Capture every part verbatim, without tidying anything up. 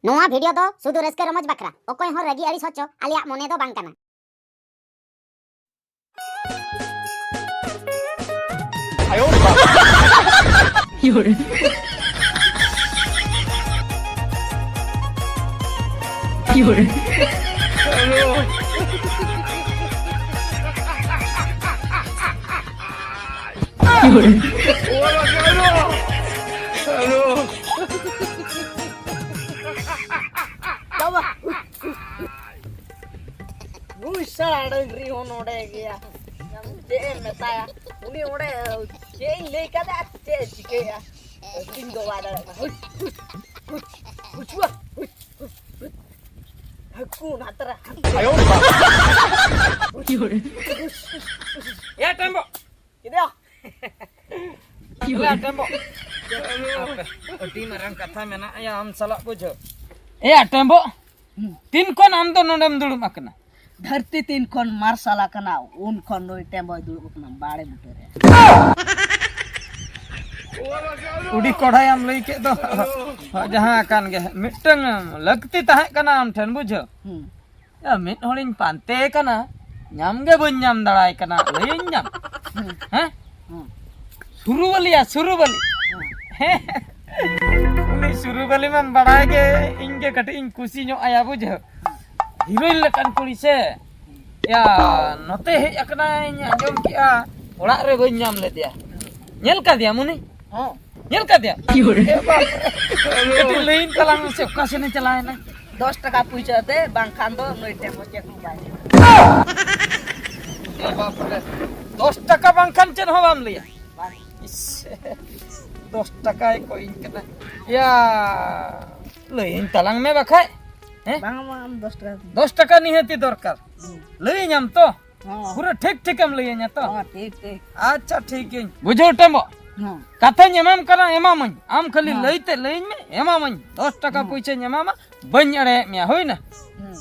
ᱱᱚᱣᱟ ᱵᱷᱤᱰᱤᱭᱳ ᱫᱚ ᱥᱩᱫᱷᱩ ᱨᱟᱹᱥᱠᱟᱹ ᱨᱚᱢᱚᱡᱽ ᱵᱟᱠᱷᱨᱟ, ᱚᱠᱚᱭ ᱦᱚᱸ ᱨᱟᱹᱜᱤ ᱟᱹᱲᱤᱥ ᱦᱚᱪᱚ ᱟᱞᱮᱭᱟᱜ ᱢᱚᱱᱮ ᱫᱚ ᱵᱟᱝ ᱠᱟᱱᱟ᱾ ᱱᱩᱭ ᱥᱟᱲᱟ ᱰᱟᱹᱝᱨᱤ ᱦᱚᱸ ᱱᱚᱰᱮ ᱜᱮᱭᱟ᱾ ᱪᱮᱫ ᱮᱢ ᱢᱮᱛᱟᱭᱟ? ᱩᱱᱤ ᱚᱸᱰᱮ ᱪᱮᱫ ᱤᱧ ᱞᱟᱹᱭ ᱠᱟᱫᱟ ᱟᱨ ᱪᱮᱫ ᱮ ᱪᱤᱠᱟᱹᱭᱟ? ᱟᱹᱛᱤᱧ ᱫᱚ ᱵᱟᱭ ᱫᱟᱲᱮᱭᱟᱜ ᱠᱟᱱᱟ᱾ ᱦᱩᱪ, ᱦᱩᱪ, ᱦᱩᱪ, ᱦᱩᱪ, ᱦᱩᱪ, ᱦᱩᱪ᱾ ᱦᱟᱹᱠᱩ ᱱᱟᱛᱨᱟ᱾ ᱮ ᱴᱮᱢᱵᱚ᱾ ᱪᱮᱫᱭᱟ? ᱮ ᱴᱮᱢᱵᱚ᱾ ᱟᱯᱮ, ᱟᱹᱰᱤ ᱢᱟᱨᱟᱝ ᱠᱟᱛᱷᱟ ᱢᱮᱱᱟᱜᱼᱟ ᱟᱢ ᱥᱟᱞᱟᱜ ᱵᱩᱡᱷᱟᱹᱣ᱾ ᱮᱭᱟ ᱴᱮᱢᱵᱚ, ᱛᱤᱱ ᱠᱷᱚᱱ ᱟᱢ ᱫᱚ ᱱᱚᱰᱮᱢ ᱫᱩᱲᱩᱵ ᱟᱠᱟᱱᱟ? ᱫᱷᱟᱹᱨᱛᱤ ᱛᱤᱱ ᱠᱷᱚᱱ ᱢᱟᱨᱥᱟᱞ ᱟᱠᱟᱱᱟ, ᱩᱱ ᱠᱷᱚᱱ ᱱᱩᱭ ᱴᱮᱢᱵᱚᱭ ᱫᱩᱲᱩᱵ ᱟᱠᱟᱱᱟ ᱵᱟᱲᱮ ᱵᱩᱴᱟᱹ ᱨᱮ᱾ ᱩᱰᱤ ᱠᱚᱲᱦᱟᱭᱟᱢ ᱞᱟᱹᱭ ᱠᱮᱫ ᱫᱚ᱾ ᱡᱟᱦᱟᱸ ᱠᱟᱱ ᱜᱮ, ᱢᱤᱫᱴᱟᱝ ᱞᱟᱹᱠᱛᱤ ᱛᱟᱦᱮᱸ ᱠᱟᱱᱟ ᱟᱢ ᱴᱷᱮᱱ, ᱵᱩᱡᱷᱟᱹᱣ᱾ ᱦᱩᱸ᱾ ᱭᱟ, ᱢᱤᱫ ᱦᱚᱲᱤᱧ ᱯᱟᱱᱛᱮ ᱠᱟᱱᱟ, ᱧᱟᱢ ᱜᱮ ᱵᱟᱹᱧ ᱧᱟᱢ ᱫᱟᱲᱟᱭ ᱠᱟᱱᱟ, ᱞᱟᱹᱭᱟᱹᱧ ᱧᱟᱢ? ᱦᱮᱸ? ᱦᱩᱸ᱾ ᱥᱩᱨᱩᱵᱟᱞᱤᱭᱟ, ᱥᱩᱨᱩᱵᱟᱞᱤ᱾ ᱦᱩᱸ᱾ ᱦᱮᱸ᱾ ᱩᱱᱤ ᱥᱩᱨᱩᱵᱟᱞᱤ ᱢᱟᱢ ᱵᱟᱲᱟᱭ ᱜᱮ, ᱤᱧ ᱜᱮ ᱠᱟᱹᱴᱤᱡ ᱤᱧ ᱠᱩᱥᱤ ᱧᱚᱜ ᱟᱭᱟ, ᱵᱩᱡᱷᱟᱹᱣ᱾ ᱦᱤᱨᱳᱭᱤᱱ ᱞᱮᱠᱟᱱ ᱠᱩᱲᱤ ᱥᱮ᱾ ᱭᱟ, ᱱᱚᱛᱮ ᱦᱮᱡ ᱟᱠᱟᱱᱟᱭ, ᱟᱸᱡᱚᱢ ᱠᱮᱜᱼᱟ, ᱚᱲᱟᱜ ᱨᱮ ᱵᱟᱹᱧ ᱧᱟᱢ ᱞᱮᱫᱮᱭᱟ᱾ ᱧᱮᱞ ᱠᱟᱫᱮᱭᱟᱢ ᱩᱱᱤ? ᱦᱚᱸ᱾ ᱧᱮᱞ ᱠᱟᱫᱮᱭᱟᱢ? ᱮ ᱵᱟᱯ ᱨᱮ᱾ ᱠᱟᱹᱴᱤᱡ ᱞᱟᱹᱭᱟᱹᱧ ᱛᱟᱞᱟᱝ ᱢᱮᱥᱮ, ᱚᱠᱟ ᱥᱮᱱᱮ ᱪᱟᱞᱟᱣ ᱮᱱᱟ? ᱫᱚᱥ ᱴᱟᱠᱟ ᱯᱩᱭᱥᱟᱹ ᱛᱮ, ᱵᱟᱝᱠᱷᱟᱱ ᱫᱚ ᱱᱩᱭ ᱴᱷᱮᱱ ᱦᱚᱸ ᱪᱮᱫ ᱦᱚᱸ ᱵᱟᱭ ᱧᱟᱢᱟ᱾ ᱮ ᱵᱟᱯ ᱨᱮ᱾ ᱫᱚᱥ ᱴᱟᱠᱟ ᱵᱟᱝᱠᱷᱟᱱ ᱪᱮᱫ ᱦᱚᱸ ᱵᱟᱢ ᱞᱟᱹᱭᱟ? ᱵᱟᱝ᱾ ᱤᱥ, ᱫᱚᱥ ᱴᱟᱠᱟᱭ ᱠᱚᱭᱤᱧ ᱠᱟᱱᱟ᱾ ᱭᱟ, ᱞᱟᱹᱭᱟᱹᱧ ᱛᱟᱞᱟᱝ ᱢᱮ ᱵᱟᱠᱷᱟᱡ᱾ ᱦᱮᱸ? ᱵᱟᱝ, ᱵᱟᱝ, ᱟᱢ ᱫᱚᱥ ᱴᱟᱠᱟ᱾ ᱫᱚᱥ ᱴᱟᱠᱟ ᱱᱤᱦᱟᱹᱛᱤ ᱫᱚᱨᱠᱟᱨ᱾ ᱦᱩᱸ᱾ ᱞᱟᱹᱭᱟᱹᱧᱟᱢ ᱛᱚ? ᱦᱚᱸ᱾ ᱯᱩᱨᱟᱹ ᱴᱷᱤᱠ ᱴᱷᱤᱠᱮᱢ ᱞᱟᱹᱭᱟᱹᱧᱟ ᱛᱚ? ᱦᱚᱸ, ᱴᱷᱤᱠ, ᱴᱷᱤᱠ᱾ ᱟᱪᱪᱷᱟ, ᱴᱷᱤᱠ ᱜᱮᱧ ᱵᱩᱡᱷᱟᱹᱣ ᱴᱮᱢᱵᱚ᱾ ᱦᱚᱸ᱾ ᱠᱟᱛᱷᱟᱧ ᱮᱢᱟᱢ ᱠᱟᱱᱟ, ᱮᱢᱟᱢᱟᱹᱧ᱾ ᱟᱢ ᱠᱷᱟᱹᱞᱤ ᱦᱚᱸ᱾ ᱞᱟᱹᱭ ᱛᱮ ᱞᱟᱹᱭᱟᱹᱧ ᱢᱮ, ᱮᱢᱟᱢᱟᱹᱧ᱾ ᱫᱚᱥ ᱴᱟᱠᱟ ᱦᱚᱸ᱾ ᱯᱩᱭᱥᱟᱹᱧ ᱮᱢᱟᱢᱟ, ᱵᱟᱹᱧ ᱮᱲᱮᱭᱮᱫ ᱢᱮᱭᱟ, ᱦᱩᱭᱱᱟ? ᱦᱩᱸ᱾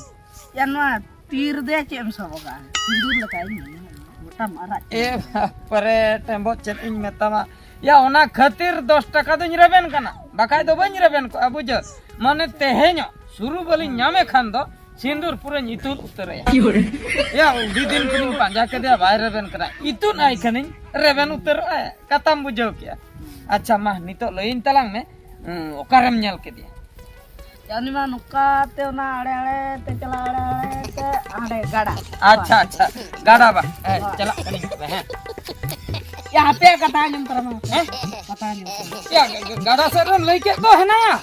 ᱭᱟ, ᱱᱚᱣᱟ ᱛᱤ ᱨᱮᱫᱚ ᱪᱮᱫ ᱮᱢ ᱥᱟᱵᱚᱜᱟ? ᱥᱤᱸᱫᱩᱨ ᱞᱮᱠᱟ ᱤᱧ ᱢᱚᱱᱮᱭᱟ᱾ ᱜᱚᱴᱟᱢ ᱟᱨᱟᱜ ᱮ ᱪᱟᱵᱟ᱾ ᱵᱟᱯᱨᱮ, ᱴᱮᱢᱵᱚ, ᱪᱮᱫ ᱤᱧ ᱢᱮᱛᱟᱢᱟ? ᱭᱟ, ᱚᱱᱟ ᱠᱷᱟᱹᱛᱤᱨ ᱫᱚᱥ ᱴᱟᱠᱟ ᱫᱚᱧ ᱨᱮᱵᱮᱱ ᱠᱟᱱᱟ᱾ ᱵᱟᱠᱷᱟᱡ ᱫᱚ ᱵᱟᱹᱧ ᱨᱮᱵᱮᱱ ᱠᱚᱜᱼᱟ, ᱵᱩᱡᱷᱟᱹᱣ᱾ ᱢᱟᱱᱮ ᱛᱮᱦᱮᱧᱚᱜ ᱥᱩᱨᱩ ᱵᱟᱹᱞᱤᱧ ᱧᱟᱢᱮ ᱠᱷᱟᱱ ᱫᱚ ᱥᱤᱸᱫᱩᱨ ᱯᱩᱨᱟᱹᱧ ᱤᱛᱩᱫ ᱩᱛᱟᱹᱨᱟᱭᱟ᱾ ᱭᱟ, ᱟᱹᱰᱤ ᱫᱤᱱ ᱠᱷᱚᱱᱤᱧ ᱯᱟᱸᱡᱟ ᱠᱮᱫᱮᱭᱟ, ᱵᱟᱭ ᱨᱮᱵᱮᱱ ᱠᱟᱱᱟ᱾ ᱤᱛᱩᱫ ᱟᱭ ᱠᱷᱟᱱᱤᱧ ᱨᱮᱵᱮᱱ ᱩᱛᱟᱹᱨᱚᱜᱼᱟ᱾ ᱠᱟᱛᱷᱟᱢ ᱵᱩᱡᱷᱟᱹᱣ ᱠᱮᱜᱼᱟ? ᱟᱪᱪᱷᱟ, ᱢᱟ ᱱᱤᱛᱚᱜ ᱞᱟᱹᱭᱟᱹᱧ ᱛᱟᱞᱟᱝ ᱢᱮ, ᱦᱩᱸ, ᱚᱠᱟᱨᱮᱢ ᱧᱮᱞ ᱠᱮᱫᱮᱭᱟ? ᱩᱱᱤ ᱢᱟ ᱱᱚᱝᱠᱟ ᱛᱮ ᱚᱱᱟ ᱟᱲᱮ ᱟᱲᱮ ᱛᱮ ᱪᱟᱞᱟᱣ ᱟᱲᱮ ᱟᱲᱮ ᱛᱮ ᱦᱟᱸᱰᱮ ᱜᱟᱰᱟ᱾ ᱟᱪᱪᱷᱟ, ᱟᱪᱪᱷᱟ, ᱜᱟᱰᱟ ᱵᱟ, ᱦᱮᱸ, ᱦᱳᱭ᱾ ᱪᱟᱞᱟᱜ ᱠᱟᱹᱱᱟᱹᱧ ᱛᱚᱵᱮ, ᱦᱮᱸ᱾ ᱭᱟ, ᱦᱟᱯᱮ ᱠᱟᱛᱷᱟ ᱟᱸᱡᱚᱢ ᱛᱟᱨᱟ ᱢᱟ᱾ ᱦᱮᱸ? ᱠᱟᱛᱷᱟ ᱟᱸᱡᱚᱢ ᱛᱟᱨᱟ᱾ ᱭᱟ, ᱜ-, ᱜ-, ᱜᱟᱰᱟ ᱥᱮᱫ ᱨᱮᱢ ᱞᱟᱹᱭ ᱠᱮᱫ ᱫᱚ ᱦᱮᱱᱟᱭᱟ?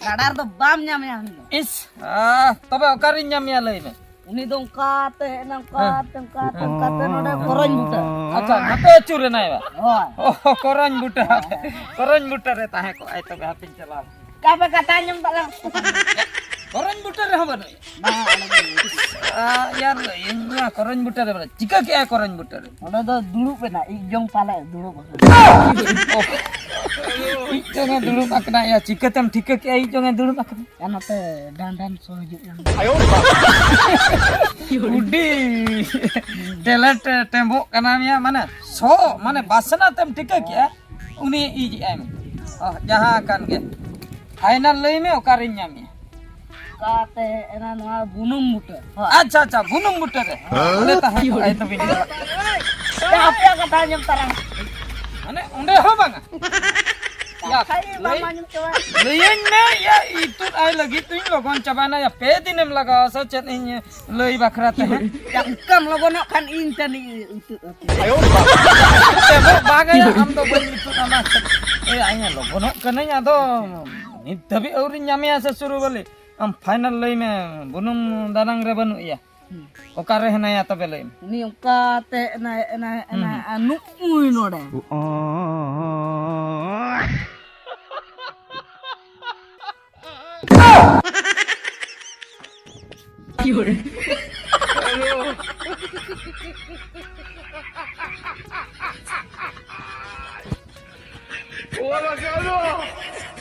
ᱜᱟᱰᱟ ᱨᱮᱫᱚ ᱵᱟᱢ ᱧᱟᱢᱮᱭᱟ ᱩᱱᱤ ᱫᱚ᱾ ᱤᱥ, ᱟᱦ, ᱛᱚᱵᱮ ᱚᱠᱟᱨᱤᱧ ᱧᱟᱢᱮᱭᱟ ᱞᱟᱹᱭ ᱢᱮ? ᱩᱱᱤ ᱫᱚ ᱚᱱᱠᱟ ᱛᱮ ᱦᱮᱡ ᱮᱱᱟ, ᱚᱱᱠᱟ ᱦᱮᱸ᱾ ᱛᱮ, ᱚᱱᱠᱟ ᱛᱮ, ᱚᱱᱠᱟ ᱛᱮ ᱱᱚᱰᱮ ᱠᱚᱨᱚᱧ ᱵᱩᱴᱟᱹ᱾ ᱟᱪᱪᱷᱟ, ᱱᱚᱛᱮ ᱟᱹᱪᱩᱨ ᱮᱱᱟᱭ ᱵᱟ? ᱦᱳᱭ᱾ ᱚ, ᱠᱚᱨᱚᱧ ᱵᱩᱴᱟᱹ, ᱦᱳᱭ᱾ ᱠᱚᱨᱚᱧ ᱵᱩᱴᱟᱹ ᱨᱮ ᱛᱟᱦᱮᱸ ᱠᱚᱜᱼᱟᱭ, ᱛᱚᱵᱮ ᱦᱟᱯᱮᱧ ᱪᱟᱞᱟᱣ᱾ ᱠᱟᱯᱮ ᱠᱟᱛᱷᱟ ᱟᱸᱡᱚᱢ ᱛᱟᱞᱟᱝ᱾ ᱠᱚᱨᱚᱧ ᱵᱩᱴᱟᱹ ᱨᱮᱦᱚᱸ ᱵᱟᱹᱱᱩᱜ᱾ ᱵᱟᱝ, ᱚᱸᱰᱮ ᱫᱚ ᱵᱟᱹᱱᱩᱜ᱾ ᱟ, ᱭᱟᱨ, ᱤᱧ ᱢᱟ ᱠᱚᱨᱚᱧ ᱵᱩᱴᱟᱹ ᱨᱮ ᱵᱟᱹᱱᱩᱜ᱾ ᱪᱤᱠᱟᱹ ᱠᱮᱜᱼᱟᱭ ᱠᱚᱨᱚᱧ ᱵᱩᱴᱟᱹ ᱨᱮ? ᱚᱸᱰᱮ ᱫᱚ ᱫᱩᱲᱩᱵ ᱮᱱᱟ, ᱤᱡ ᱡᱚᱝ ᱯᱟᱞᱮ ᱫᱩᱲᱩᱵ ᱟᱠᱟᱱᱟ᱾ ᱤᱡ ᱡᱚᱝ ᱮ ᱫᱩᱲᱩᱵ ᱟᱠᱟᱱᱟ᱾ ᱭᱟ, ᱪᱤᱠᱟᱹᱛᱮᱢ ᱴᱷᱤᱠᱟᱹ ᱠᱮᱜᱼᱟ ᱤᱡ ᱡᱚᱝ ᱮ ᱫᱩᱲᱩᱵ ᱟᱠᱟᱱᱟ? ᱟᱨ ᱱᱚᱛᱮ ᱰᱟᱸᱰᱟᱢ ᱥᱚ ᱦᱤᱡᱩᱜ ᱠᱟᱱᱟ᱾ ᱩᱰᱤ ᱴᱮᱞᱮᱱᱴ ᱴᱮᱢᱵᱚᱜ ᱠᱟᱱᱟ ᱢᱮᱭᱟ, ᱢᱟᱱᱮ ᱥᱚ, ᱢᱟᱱᱮ ᱵᱟᱥᱱᱟ ᱛᱮᱢ ᱴᱷᱤᱠᱟᱹ ᱠᱮᱜᱼᱟ? ᱩᱱᱤ ᱤᱡ ᱮᱜᱼᱟᱭ ᱢᱮ᱾ ᱚ, ᱡᱟᱦᱟᱸ ᱠᱟᱱ ᱜᱮ᱾ ᱯᱷᱟᱭᱱᱟᱞ ᱞᱟᱹᱭ ᱢᱮ, ᱚᱠᱟᱨᱤᱧ ᱧᱟᱢᱮᱭᱟ? ᱚᱠᱟᱛᱮ ᱦᱮᱡ ᱮᱱᱟ ᱱᱚᱣᱟ ᱵᱩᱱᱩᱢ ᱵᱩᱴᱟᱹ? ᱦᱳᱭ᱾ ᱟᱪᱪᱷᱟ, ᱟᱪᱪᱷᱟ, ᱵᱩᱱᱩᱢ ᱵᱩᱴᱟᱹ ᱨᱮ᱾ ᱚᱸᱰᱮ ᱛᱟᱦᱮᱸ ᱠᱚᱜᱼᱟᱭ ᱛᱚᱵᱮ᱾ ᱭᱟ, ᱟᱯᱮᱭᱟᱜ ᱠᱟᱛᱷᱟ ᱟᱸᱡᱚᱢ ᱛᱟᱨᱟ᱾ ᱢᱟᱱᱮ, ᱚᱸᱰᱮ ᱦᱚᱸ ᱵᱟᱝᱟ? ᱭᱟ, ᱠᱟᱛᱷᱟ ᱜᱮ ᱵᱟᱢ ᱞᱟᱹᱭ-, ᱟᱸᱡᱚᱢ ᱪᱟᱵᱟ᱾ ᱞᱟᱹᱭᱟᱹᱧ ᱢᱮ, ᱭᱟ, ᱤᱛᱩᱫ ᱟᱭ ᱞᱟᱹᱜᱤᱫ ᱫᱚᱧ ᱞᱚᱜᱚᱱ ᱪᱟᱵᱟᱭᱮᱱᱟ᱾ ᱭᱟ, ᱯᱮ ᱫᱤᱱᱮᱢ ᱞᱟᱜᱟᱣᱟ ᱥᱮ ᱪᱮᱫ ᱤᱧ ᱞᱟᱹᱭ ᱵᱟᱠᱷᱨᱟ ᱛᱮ, ᱦᱮᱸ? ᱭᱟ, ᱚᱱᱠᱟᱢ ᱞᱚᱜᱚᱱᱚᱜ ᱠᱷᱟᱱ ᱤᱧ ᱛᱟᱹᱱᱤᱡ ᱤᱛᱩᱫ ᱟᱯᱮ᱾ ᱟᱭᱳ ᱵᱟᱵᱟ᱾ ᱛᱮ ᱫᱚ ᱵᱟᱝ ᱟᱭᱟ, ᱟᱢ ᱫᱚ ᱵᱟᱹᱧ ᱤᱛᱩᱫ ᱟᱢᱟ᱾ ᱮ, ᱤᱧ ᱞᱚᱜᱚᱱᱚᱜ ᱠᱟᱹᱱᱟᱹᱧ, ᱟᱫᱚ ᱱᱤᱛ ᱫᱷᱟᱹᱵᱤᱡ ᱟᱹᱣᱨᱤᱧ ᱧᱟᱢᱮᱭᱟ ᱥᱮ ᱥᱩᱨᱩ ᱵᱟᱹᱞᱤ᱾ ᱟᱢ ᱯᱷᱟᱭᱱᱟᱞ ᱞᱟᱹᱭ ᱢᱮ, ᱵᱩᱱᱩᱢ ᱫᱟᱱᱟᱝ ᱨᱮ ᱵᱟᱹᱱᱩᱜ ᱮᱭᱟ᱾ ᱦᱩᱸ᱾ ᱚᱠᱟᱨᱮ ᱦᱮᱱᱟᱭᱟ ᱛᱚᱵᱮ ᱞᱟᱹᱭ ᱢᱮ? ᱩᱱᱤ ᱚᱱᱠᱟ ᱛᱮ ᱦᱮᱡ ᱮᱱᱟᱭ, ᱦᱮᱡ ᱮᱱᱟᱭ, ᱦᱩᱸ, ᱦᱩᱸ᱾ ᱟᱨ ᱱᱩᱜᱼᱩᱭ ᱱᱚᱰᱮ᱾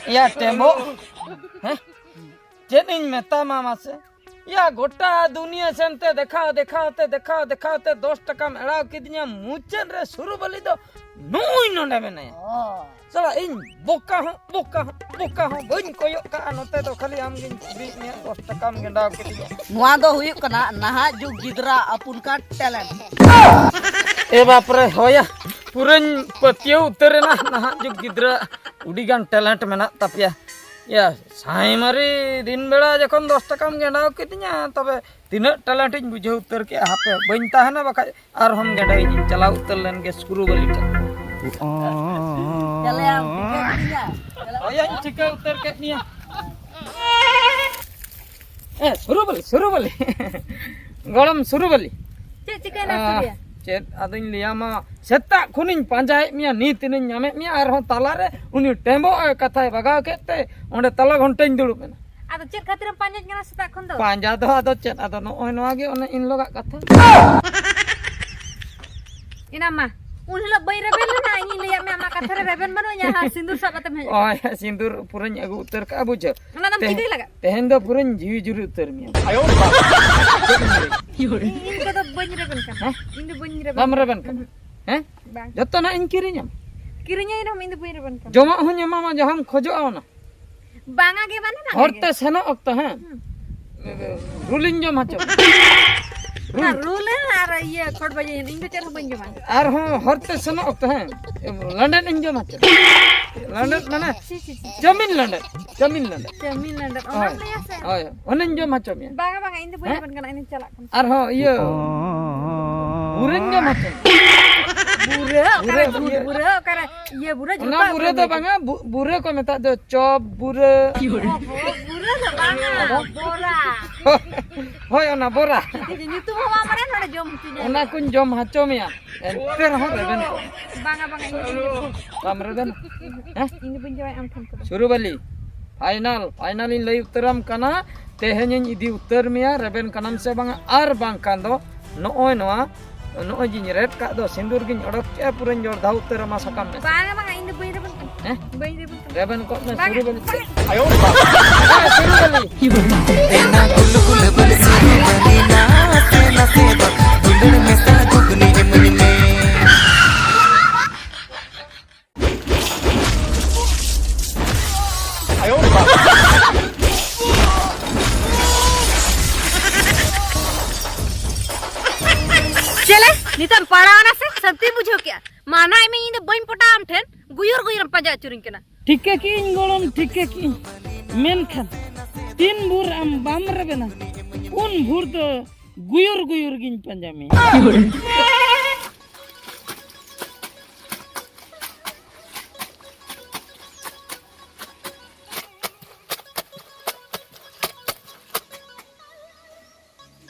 ᱭᱟ ᱴᱮᱢᱵᱚ, ᱦᱮᱸ? ᱪᱮᱫ ᱤᱧ ᱢᱮᱛᱟᱢᱟ ᱢᱟᱥᱮ? ᱭᱟ, ᱜᱚᱴᱟ ᱫᱩᱱᱤᱭᱟᱹ ᱥᱮᱱᱛᱮ ᱫᱮᱠᱷᱟᱣ, ᱫᱮᱠᱷᱟᱣ ᱛᱮ, ᱫᱮᱠᱷᱟᱣ, ᱫᱮᱠᱷᱟᱣ ᱛᱮ ᱫᱚᱥ ᱴᱟᱠᱟᱢ ᱮᱲᱟᱣ ᱠᱤᱫᱤᱧᱟ᱾ ᱢᱩᱪᱟᱹᱫ ᱨᱮ ᱥᱩᱨᱩ ᱵᱟᱹᱞᱤ ᱫᱚ ᱱᱩᱭ ᱱᱚᱰᱮ ᱢᱮᱱᱟᱭᱟ᱾ ᱚ᱾ ᱥᱟᱞᱟ, ᱤᱧ ᱵᱚᱠᱟ ᱦᱚᱸ, ᱵᱚᱠᱟ ᱦᱚᱸ, ᱵᱚᱠᱟ ᱦᱚᱸ ᱵᱟᱹᱧ ᱠᱚᱭᱚᱜ ᱠᱟᱜᱼᱟ ᱱᱚᱛᱮ ᱫᱚ, ᱠᱷᱟᱹᱞᱤ ᱟᱢ ᱜᱤᱧ ᱠᱩᱞᱤᱭᱮᱫ ᱢᱮᱭᱟ, ᱫᱚᱥ ᱴᱟᱠᱟᱢ ᱜᱮᱸᱰᱟᱣ ᱠᱤᱫᱤᱧᱟ᱾ ᱱᱚᱣᱟ ᱫᱚ ᱦᱩᱭᱩᱜ ᱠᱟᱱᱟ ᱱᱟᱦᱟᱜ ᱡᱩᱜᱽ ᱜᱤᱫᱽᱨᱟᱹ ᱟᱯᱩᱱ ᱠᱟᱱ talent᱾ ᱮ ᱵᱟᱯ ᱨᱮ, ᱦᱳᱭᱟ, ᱯᱩᱨᱟᱹᱧ ᱯᱟᱹᱛᱭᱟᱹᱣ ᱩᱛᱟᱹᱨ ᱮᱱᱟ, ᱱᱟᱦᱟᱜ ᱡᱩᱜᱽ ᱜᱤᱫᱽᱨᱟᱹ ᱟᱹᱰᱤ ᱜᱟᱱ talent ᱢᱮᱱᱟᱜ ᱛᱟᱯᱮᱭᱟ᱾ ᱭᱟ, ᱥᱟᱭᱢᱟᱨᱤ ᱫᱤᱱ ᱵᱮᱲᱟ ᱡᱚᱠᱷᱚᱱ ᱫᱚᱥ ᱴᱟᱠᱟᱢ ᱜᱮᱸᱰᱟᱣ ᱠᱤᱫᱤᱧᱟ, ᱛᱚᱵᱮ ᱛᱤᱱᱟᱹᱜ talent ᱤᱧ ᱵᱩᱡᱷᱟᱹᱣ ᱩᱛᱟᱹᱨ ᱠᱮᱜᱼᱟ᱾ ᱦᱟᱯᱮ, ᱵᱟᱹᱧ ᱛᱟᱦᱮᱱᱟ, ᱵᱟᱠᱷᱟᱡ ᱟᱨᱦᱚᱸᱢ ᱜᱮᱸᱰᱟᱣᱤᱧ, ᱪᱟᱞᱟᱣ ᱩᱛᱟᱹᱨ ᱞᱮᱱ ᱜᱮ ᱥᱩᱨᱩ ᱵᱟᱹᱞᱤ ᱴᱷᱮᱱ᱾ ᱪᱟᱞᱮᱭᱟᱢ, ᱴᱷᱤᱠᱟᱹ ᱠᱤᱫᱤᱧᱟ᱾ ᱦᱳᱭᱟᱧ ᱴᱷᱤᱠᱟᱹ ᱩᱛᱟᱹᱨ ᱠᱮᱫ ᱢᱮᱭᱟ᱾ ᱮ, ᱥᱩᱨᱩ ᱵᱟᱹᱞᱤ, ᱥᱩᱨᱩ ᱵᱟᱹᱞᱤ᱾ ᱜᱚᱲᱚᱢ ᱥᱩᱨᱩ ᱵᱟᱹᱞᱤ᱾ ᱪᱮᱫ ᱪᱤᱠᱟᱹᱭᱮᱱᱟ, ᱟᱦ, ᱥᱩᱨᱤᱭᱟ? ᱪᱮᱫ ᱟᱫᱚᱧ ᱞᱟᱹᱭᱟᱢᱟ, ᱥᱮᱛᱟᱜ ᱠᱷᱚᱱᱤᱧ ᱯᱟᱸᱡᱟᱭᱮᱫ ᱢᱮᱭᱟ, ᱱᱤᱛ ᱤᱧ ᱧᱟᱢᱮᱫ ᱢᱮᱭᱟ, ᱟᱨᱦᱚᱸ ᱛᱟᱞᱟᱨᱮ ᱩᱱᱤ ᱴᱮᱢᱵᱚᱜ ᱮ ᱠᱟᱛᱷᱟᱭ ᱵᱟᱜᱟᱣ ᱠᱮᱫ ᱛᱮ ᱚᱸᱰᱮ ᱛᱟᱞᱟ ᱜᱷᱚᱱᱴᱟᱧ ᱫᱩᱲᱩᱵ ᱮᱱᱟ᱾ ᱟᱫᱚ ᱪᱮᱫ ᱠᱷᱟᱹᱛᱤᱨᱮᱢ ᱯᱟᱸᱡᱟᱧ ᱠᱟᱱᱟ ᱥᱮᱛᱟᱜ ᱠᱷᱚᱱ ᱫᱚ? ᱯᱟᱸᱡᱟ ᱫᱚ ᱟᱫᱚ ᱪᱮᱫ, ᱟᱫᱚ ᱱᱚᱜᱼᱚᱭ ᱱᱚᱣᱟ ᱜᱮ ᱚᱱᱮ ᱤᱱ ᱞᱚᱜᱟᱜ ᱠᱟᱛᱷᱟ᱾ ᱮᱱᱟ ᱢᱟ, ᱩᱱ ᱦᱤᱞᱳᱜ ᱵᱟᱹᱧ ᱨᱮᱵᱮᱱ ᱞᱮᱱᱟ, ᱤᱧᱤᱧ ᱞᱟᱹᱭᱟᱫ ᱢᱮᱭᱟ, ᱟᱢᱟᱜ ᱠᱟᱛᱷᱟ ᱨᱮ ᱨᱮᱵᱮᱱ ᱵᱟᱹᱱᱩᱜ ᱤᱧᱟ, ᱦᱟᱸ, ᱥᱤᱸᱫᱩᱨ ᱥᱟᱵ ᱠᱟᱛᱮᱢ ᱦᱮᱡ ᱮᱱᱟ᱾ ᱳᱭ, ᱥᱤᱸᱫᱩᱨ ᱯᱩᱨᱟᱹᱧ ᱟᱹᱜᱩ ᱩᱛᱟᱹᱨ ᱠᱟᱜᱼᱟ, ᱵᱩᱡᱷᱟᱹᱣ᱾ ᱚᱱᱟ ᱫᱚᱢ ᱛᱮᱦᱮᱧ, ᱪᱤᱠᱟᱹᱭ ᱞᱟᱜᱟᱫ? ᱛᱮᱦᱮᱧ ᱫᱚ ᱯᱩᱨᱟᱹᱧ ᱡᱤᱣᱤ ᱡᱩᱨᱤ ᱩᱛᱟᱹᱨ ᱢᱮᱭᱟ᱾ ᱤᱧ, ᱤᱧ ᱠᱚᱫᱚ ᱵᱟᱹᱧ ᱨᱮᱵᱮᱱ ᱠᱟᱱᱟ᱾ ᱦᱮᱸ? ᱤᱧ ᱫᱚ ᱵᱟᱹᱧ ᱨᱮᱵᱮᱱ ᱵᱟᱢ ᱠᱟᱱᱟ᱾ ᱨᱮᱵᱮᱱ ᱠᱟᱱᱟ? ᱦᱮᱸ? ᱵᱟᱝ᱾ ᱡᱚᱛᱚ ᱱᱟᱜ ᱤᱧ ᱠᱤᱨᱤᱧᱟᱢ᱾ ᱠᱤᱨᱤᱧᱟᱹᱧ ᱨᱮᱦᱚᱸ ᱤᱧ ᱫᱚ ᱵᱟᱹᱧ ᱨᱮᱵᱮᱱ ᱠᱟᱱᱟ᱾ ᱡᱚᱢᱟᱜ ᱦᱚᱸᱧ ᱮᱢᱟᱢᱟ, ᱡᱟᱦᱟᱸᱢ ᱠᱷᱚᱡᱚᱜᱼᱟ ᱚᱱᱟ᱾ ᱵᱟᱝᱟ ᱜᱮ ᱢᱟᱱᱮ ᱵᱟᱝᱟ ᱦᱚᱨ ᱜᱮ᱾ ᱛᱮ ᱥᱮᱱᱚᱜ ᱚᱠᱛᱚ, ᱦᱮᱸ? ᱦᱩᱸ᱾ ᱨᱩᱞᱤᱧ ᱡᱚᱢ ᱦᱚᱪᱚ᱾ ᱚᱱᱟ ᱨᱩᱞ ᱟᱨ ᱤᱭᱟᱹ ᱠᱷᱚᱲ ᱵᱟᱡᱮ, ᱤᱧ ᱫᱚ ᱪᱮᱫ ᱦᱚᱸ ᱵᱟᱹᱧ ᱡᱚᱢᱟ᱾ ᱟᱨᱦᱚᱸ ᱦᱚᱨ ᱛᱮ ᱥᱮᱱᱚᱜ ᱚᱠᱛᱚ, ᱦᱮᱸ? ᱞᱟᱸᱰᱮᱫ ᱤᱧ ᱡᱚᱢ ᱦᱚᱪᱚ᱾ ᱞᱟᱸᱰᱮᱫ ᱢᱟᱱᱮ ᱪᱤ, ᱪᱤ, ᱪᱤ, ᱪᱤ᱾ ᱪᱟᱣᱢᱤᱱ ᱞᱟᱸᱰᱮᱫ, ᱪᱟᱣᱢᱤᱱ ᱞᱟᱸᱰᱮᱫ᱾ ᱪᱟᱣᱢᱤᱱ ᱞᱟᱸᱰᱮᱫ, ᱚᱱᱟᱢ ᱦᱳᱭ᱾ ᱞᱟᱹᱭᱟ ᱥᱮ? ᱦᱳᱭ, ᱚᱱᱟᱧ ᱡᱚᱢ ᱦᱚᱪᱚ ᱢᱮᱭᱟ᱾ ᱵᱟᱝᱟ, ᱵᱟᱝᱟ, ᱤᱧ ᱫᱚ ᱵᱟᱹᱧ ᱦᱮᱸ? ᱨᱮᱵᱮᱱ ᱠᱟᱱᱟ, ᱤᱧ ᱫᱚ ᱪᱟᱞᱟᱜ ᱠᱟᱱᱟ᱾ ᱟᱨᱦᱚᱸ ᱤᱭᱟᱹ, ᱵᱩᱨᱟᱹᱧ ᱡᱚᱢ ᱦᱚᱪᱚ᱾ ᱵᱩᱨᱟᱹ, ᱚᱠᱟᱨᱮ ᱵᱩᱨᱟᱹ, ᱵᱩᱨᱟᱹ, ᱤᱭᱟᱹ᱾ ᱵᱩᱨᱟᱹ, ᱚᱠᱟᱨᱮ ᱤᱭᱟᱹ ᱵᱩᱨᱟᱹ, ᱚᱱᱟ ᱡᱷᱚᱛᱚ ᱵᱩᱨᱟᱹ ᱫᱚ ᱵᱩᱨᱟᱹ᱾ ᱵᱟᱝᱟ, ᱵᱩ-, ᱵᱩᱨᱟᱹ ᱠᱚ ᱢᱮᱛᱟᱜ ᱫᱚ, ᱪᱚᱯ ᱵᱩᱨᱟᱹ᱾ ᱚ, ᱵᱩᱨᱟᱹ ᱫᱚ ᱵᱟᱝᱟ, ᱵᱚᱨᱟ᱾ ᱦᱳᱭ, ᱚᱱᱟ ᱵᱚᱨᱟ᱾ ᱴᱷᱤᱠ ᱟᱪᱷᱮ, ᱧᱩᱛᱩᱢ ᱦᱚᱸ ᱵᱟᱢ ᱵᱟᱲᱟᱭᱟ, ᱱᱚᱰᱮ ᱡᱚᱢ ᱦᱚᱪᱚᱧᱟ᱾ ᱚᱱᱟ ᱠᱚᱧ ᱡᱚᱢ ᱦᱚᱪᱚ ᱢᱮᱭᱟ, ᱮᱱᱛᱮ ᱨᱮᱦᱚᱸ ᱨᱮᱵᱮᱱ ᱠᱚᱜ ᱢᱮ᱾ ᱵᱟᱝᱟ, ᱵᱟᱝᱟ, ᱤᱧ ᱫᱚ ᱵᱟᱹᱧ ᱨᱮᱵᱮᱱ? ᱦᱮᱸ? ᱤᱧ ᱫᱚ ᱵᱟᱹᱧ ᱡᱚᱢᱟ ᱟᱢ ᱴᱷᱮᱱ ᱠᱷᱚᱱ ᱫᱚ᱾ ᱥᱩᱨᱩᱵᱟᱞᱤ, final, final ᱤᱧ ᱞᱟᱹᱭ ᱩᱛᱟᱹᱨᱟᱢ ᱠᱟᱱᱟ, ᱛᱮᱦᱮᱧᱤᱧ ᱤᱫᱤ ᱩᱛᱟᱹᱨ ᱢᱮᱭᱟ, ᱨᱮᱵᱮᱱ ᱠᱟᱱᱟᱢ ᱥᱮ ᱵᱟᱝᱟ? ᱟᱨ ᱵᱟᱝᱠᱷᱟᱱ ᱫᱚ ᱱᱚᱜᱼᱚᱭ ᱱᱚᱣᱟ, ᱱᱚᱜᱼᱚᱭ ᱡᱤᱧ ᱨᱮᱫ ᱠᱟᱜ ᱫᱚ, ᱥᱤᱸᱫᱩᱨ ᱜᱤᱧ ᱚᱰᱚᱠ ᱠᱮᱜᱼᱟ, ᱯᱩᱨᱟᱹᱧ ᱡᱚᱲᱫᱷᱟᱣ ᱩᱛᱟᱹᱨ ᱟᱢᱟ ᱥᱟᱠᱟᱢ ᱢᱮ᱾ ᱵᱟᱝᱟ, ᱵᱟᱝᱟ, ᱤᱧ ᱫᱚ ᱵᱟᱹᱧ ᱨᱮᱵᱮᱱ ᱠᱟᱱᱟ᱾ ᱦᱮᱸ? ᱵᱟᱹᱧ ᱨᱮᱵᱮᱱ ᱠᱟᱱᱟ᱾ ᱨᱮᱵᱮᱱ ᱠᱚᱜ ᱢᱮ, ᱵᱟᱝᱟ, ᱥᱩᱨᱩᱵᱟᱞᱤ᱾ ᱵᱟᱝᱟ᱾ ᱦᱮᱸ, ᱥᱩᱨᱩᱵᱟᱞᱤ᱾ ᱱᱤᱛᱚᱜ ᱮᱢ ᱯᱟᱲᱟᱣᱱᱟ ᱥᱮ ᱥᱟᱹᱱᱛᱤᱢ ᱵᱩᱡᱷᱟᱹᱣ ᱠᱮᱜᱼᱟ? ᱢᱟᱱᱟᱭ ᱢᱮ, ᱤᱧ ᱫᱚ ᱵᱟᱹᱧ ᱯᱚᱴᱟᱜᱼᱟ ᱟᱢ ᱴᱷᱮᱱ᱾ ᱜᱩᱭᱩᱨ ᱜᱩᱭᱩᱨ ᱮᱢ ᱯᱟᱸᱡᱟ ᱟᱹᱪᱩᱨᱤᱧ ᱠᱟᱱᱟ᱾ ᱴᱷᱤᱠᱟᱹ ᱠᱮᱜᱼᱟᱹᱧ ᱜᱚᱲᱚᱢ, ᱴᱷᱤᱠᱟᱹ ᱠᱮᱜᱼᱟᱹᱧ᱾ ᱢᱮᱱᱠᱷᱟᱱ ᱛᱤᱱ ᱵᱷᱳᱨ ᱟᱢ ᱵᱟᱢ ᱨᱮᱵᱮᱱᱟ, ᱩᱱ ᱵᱷᱳᱨ ᱫᱚ ᱜᱩᱭᱩᱨ ᱜᱩᱭᱩᱨ ᱜᱤᱧ ᱯᱟᱸᱡᱟ ᱢᱮᱭᱟ᱾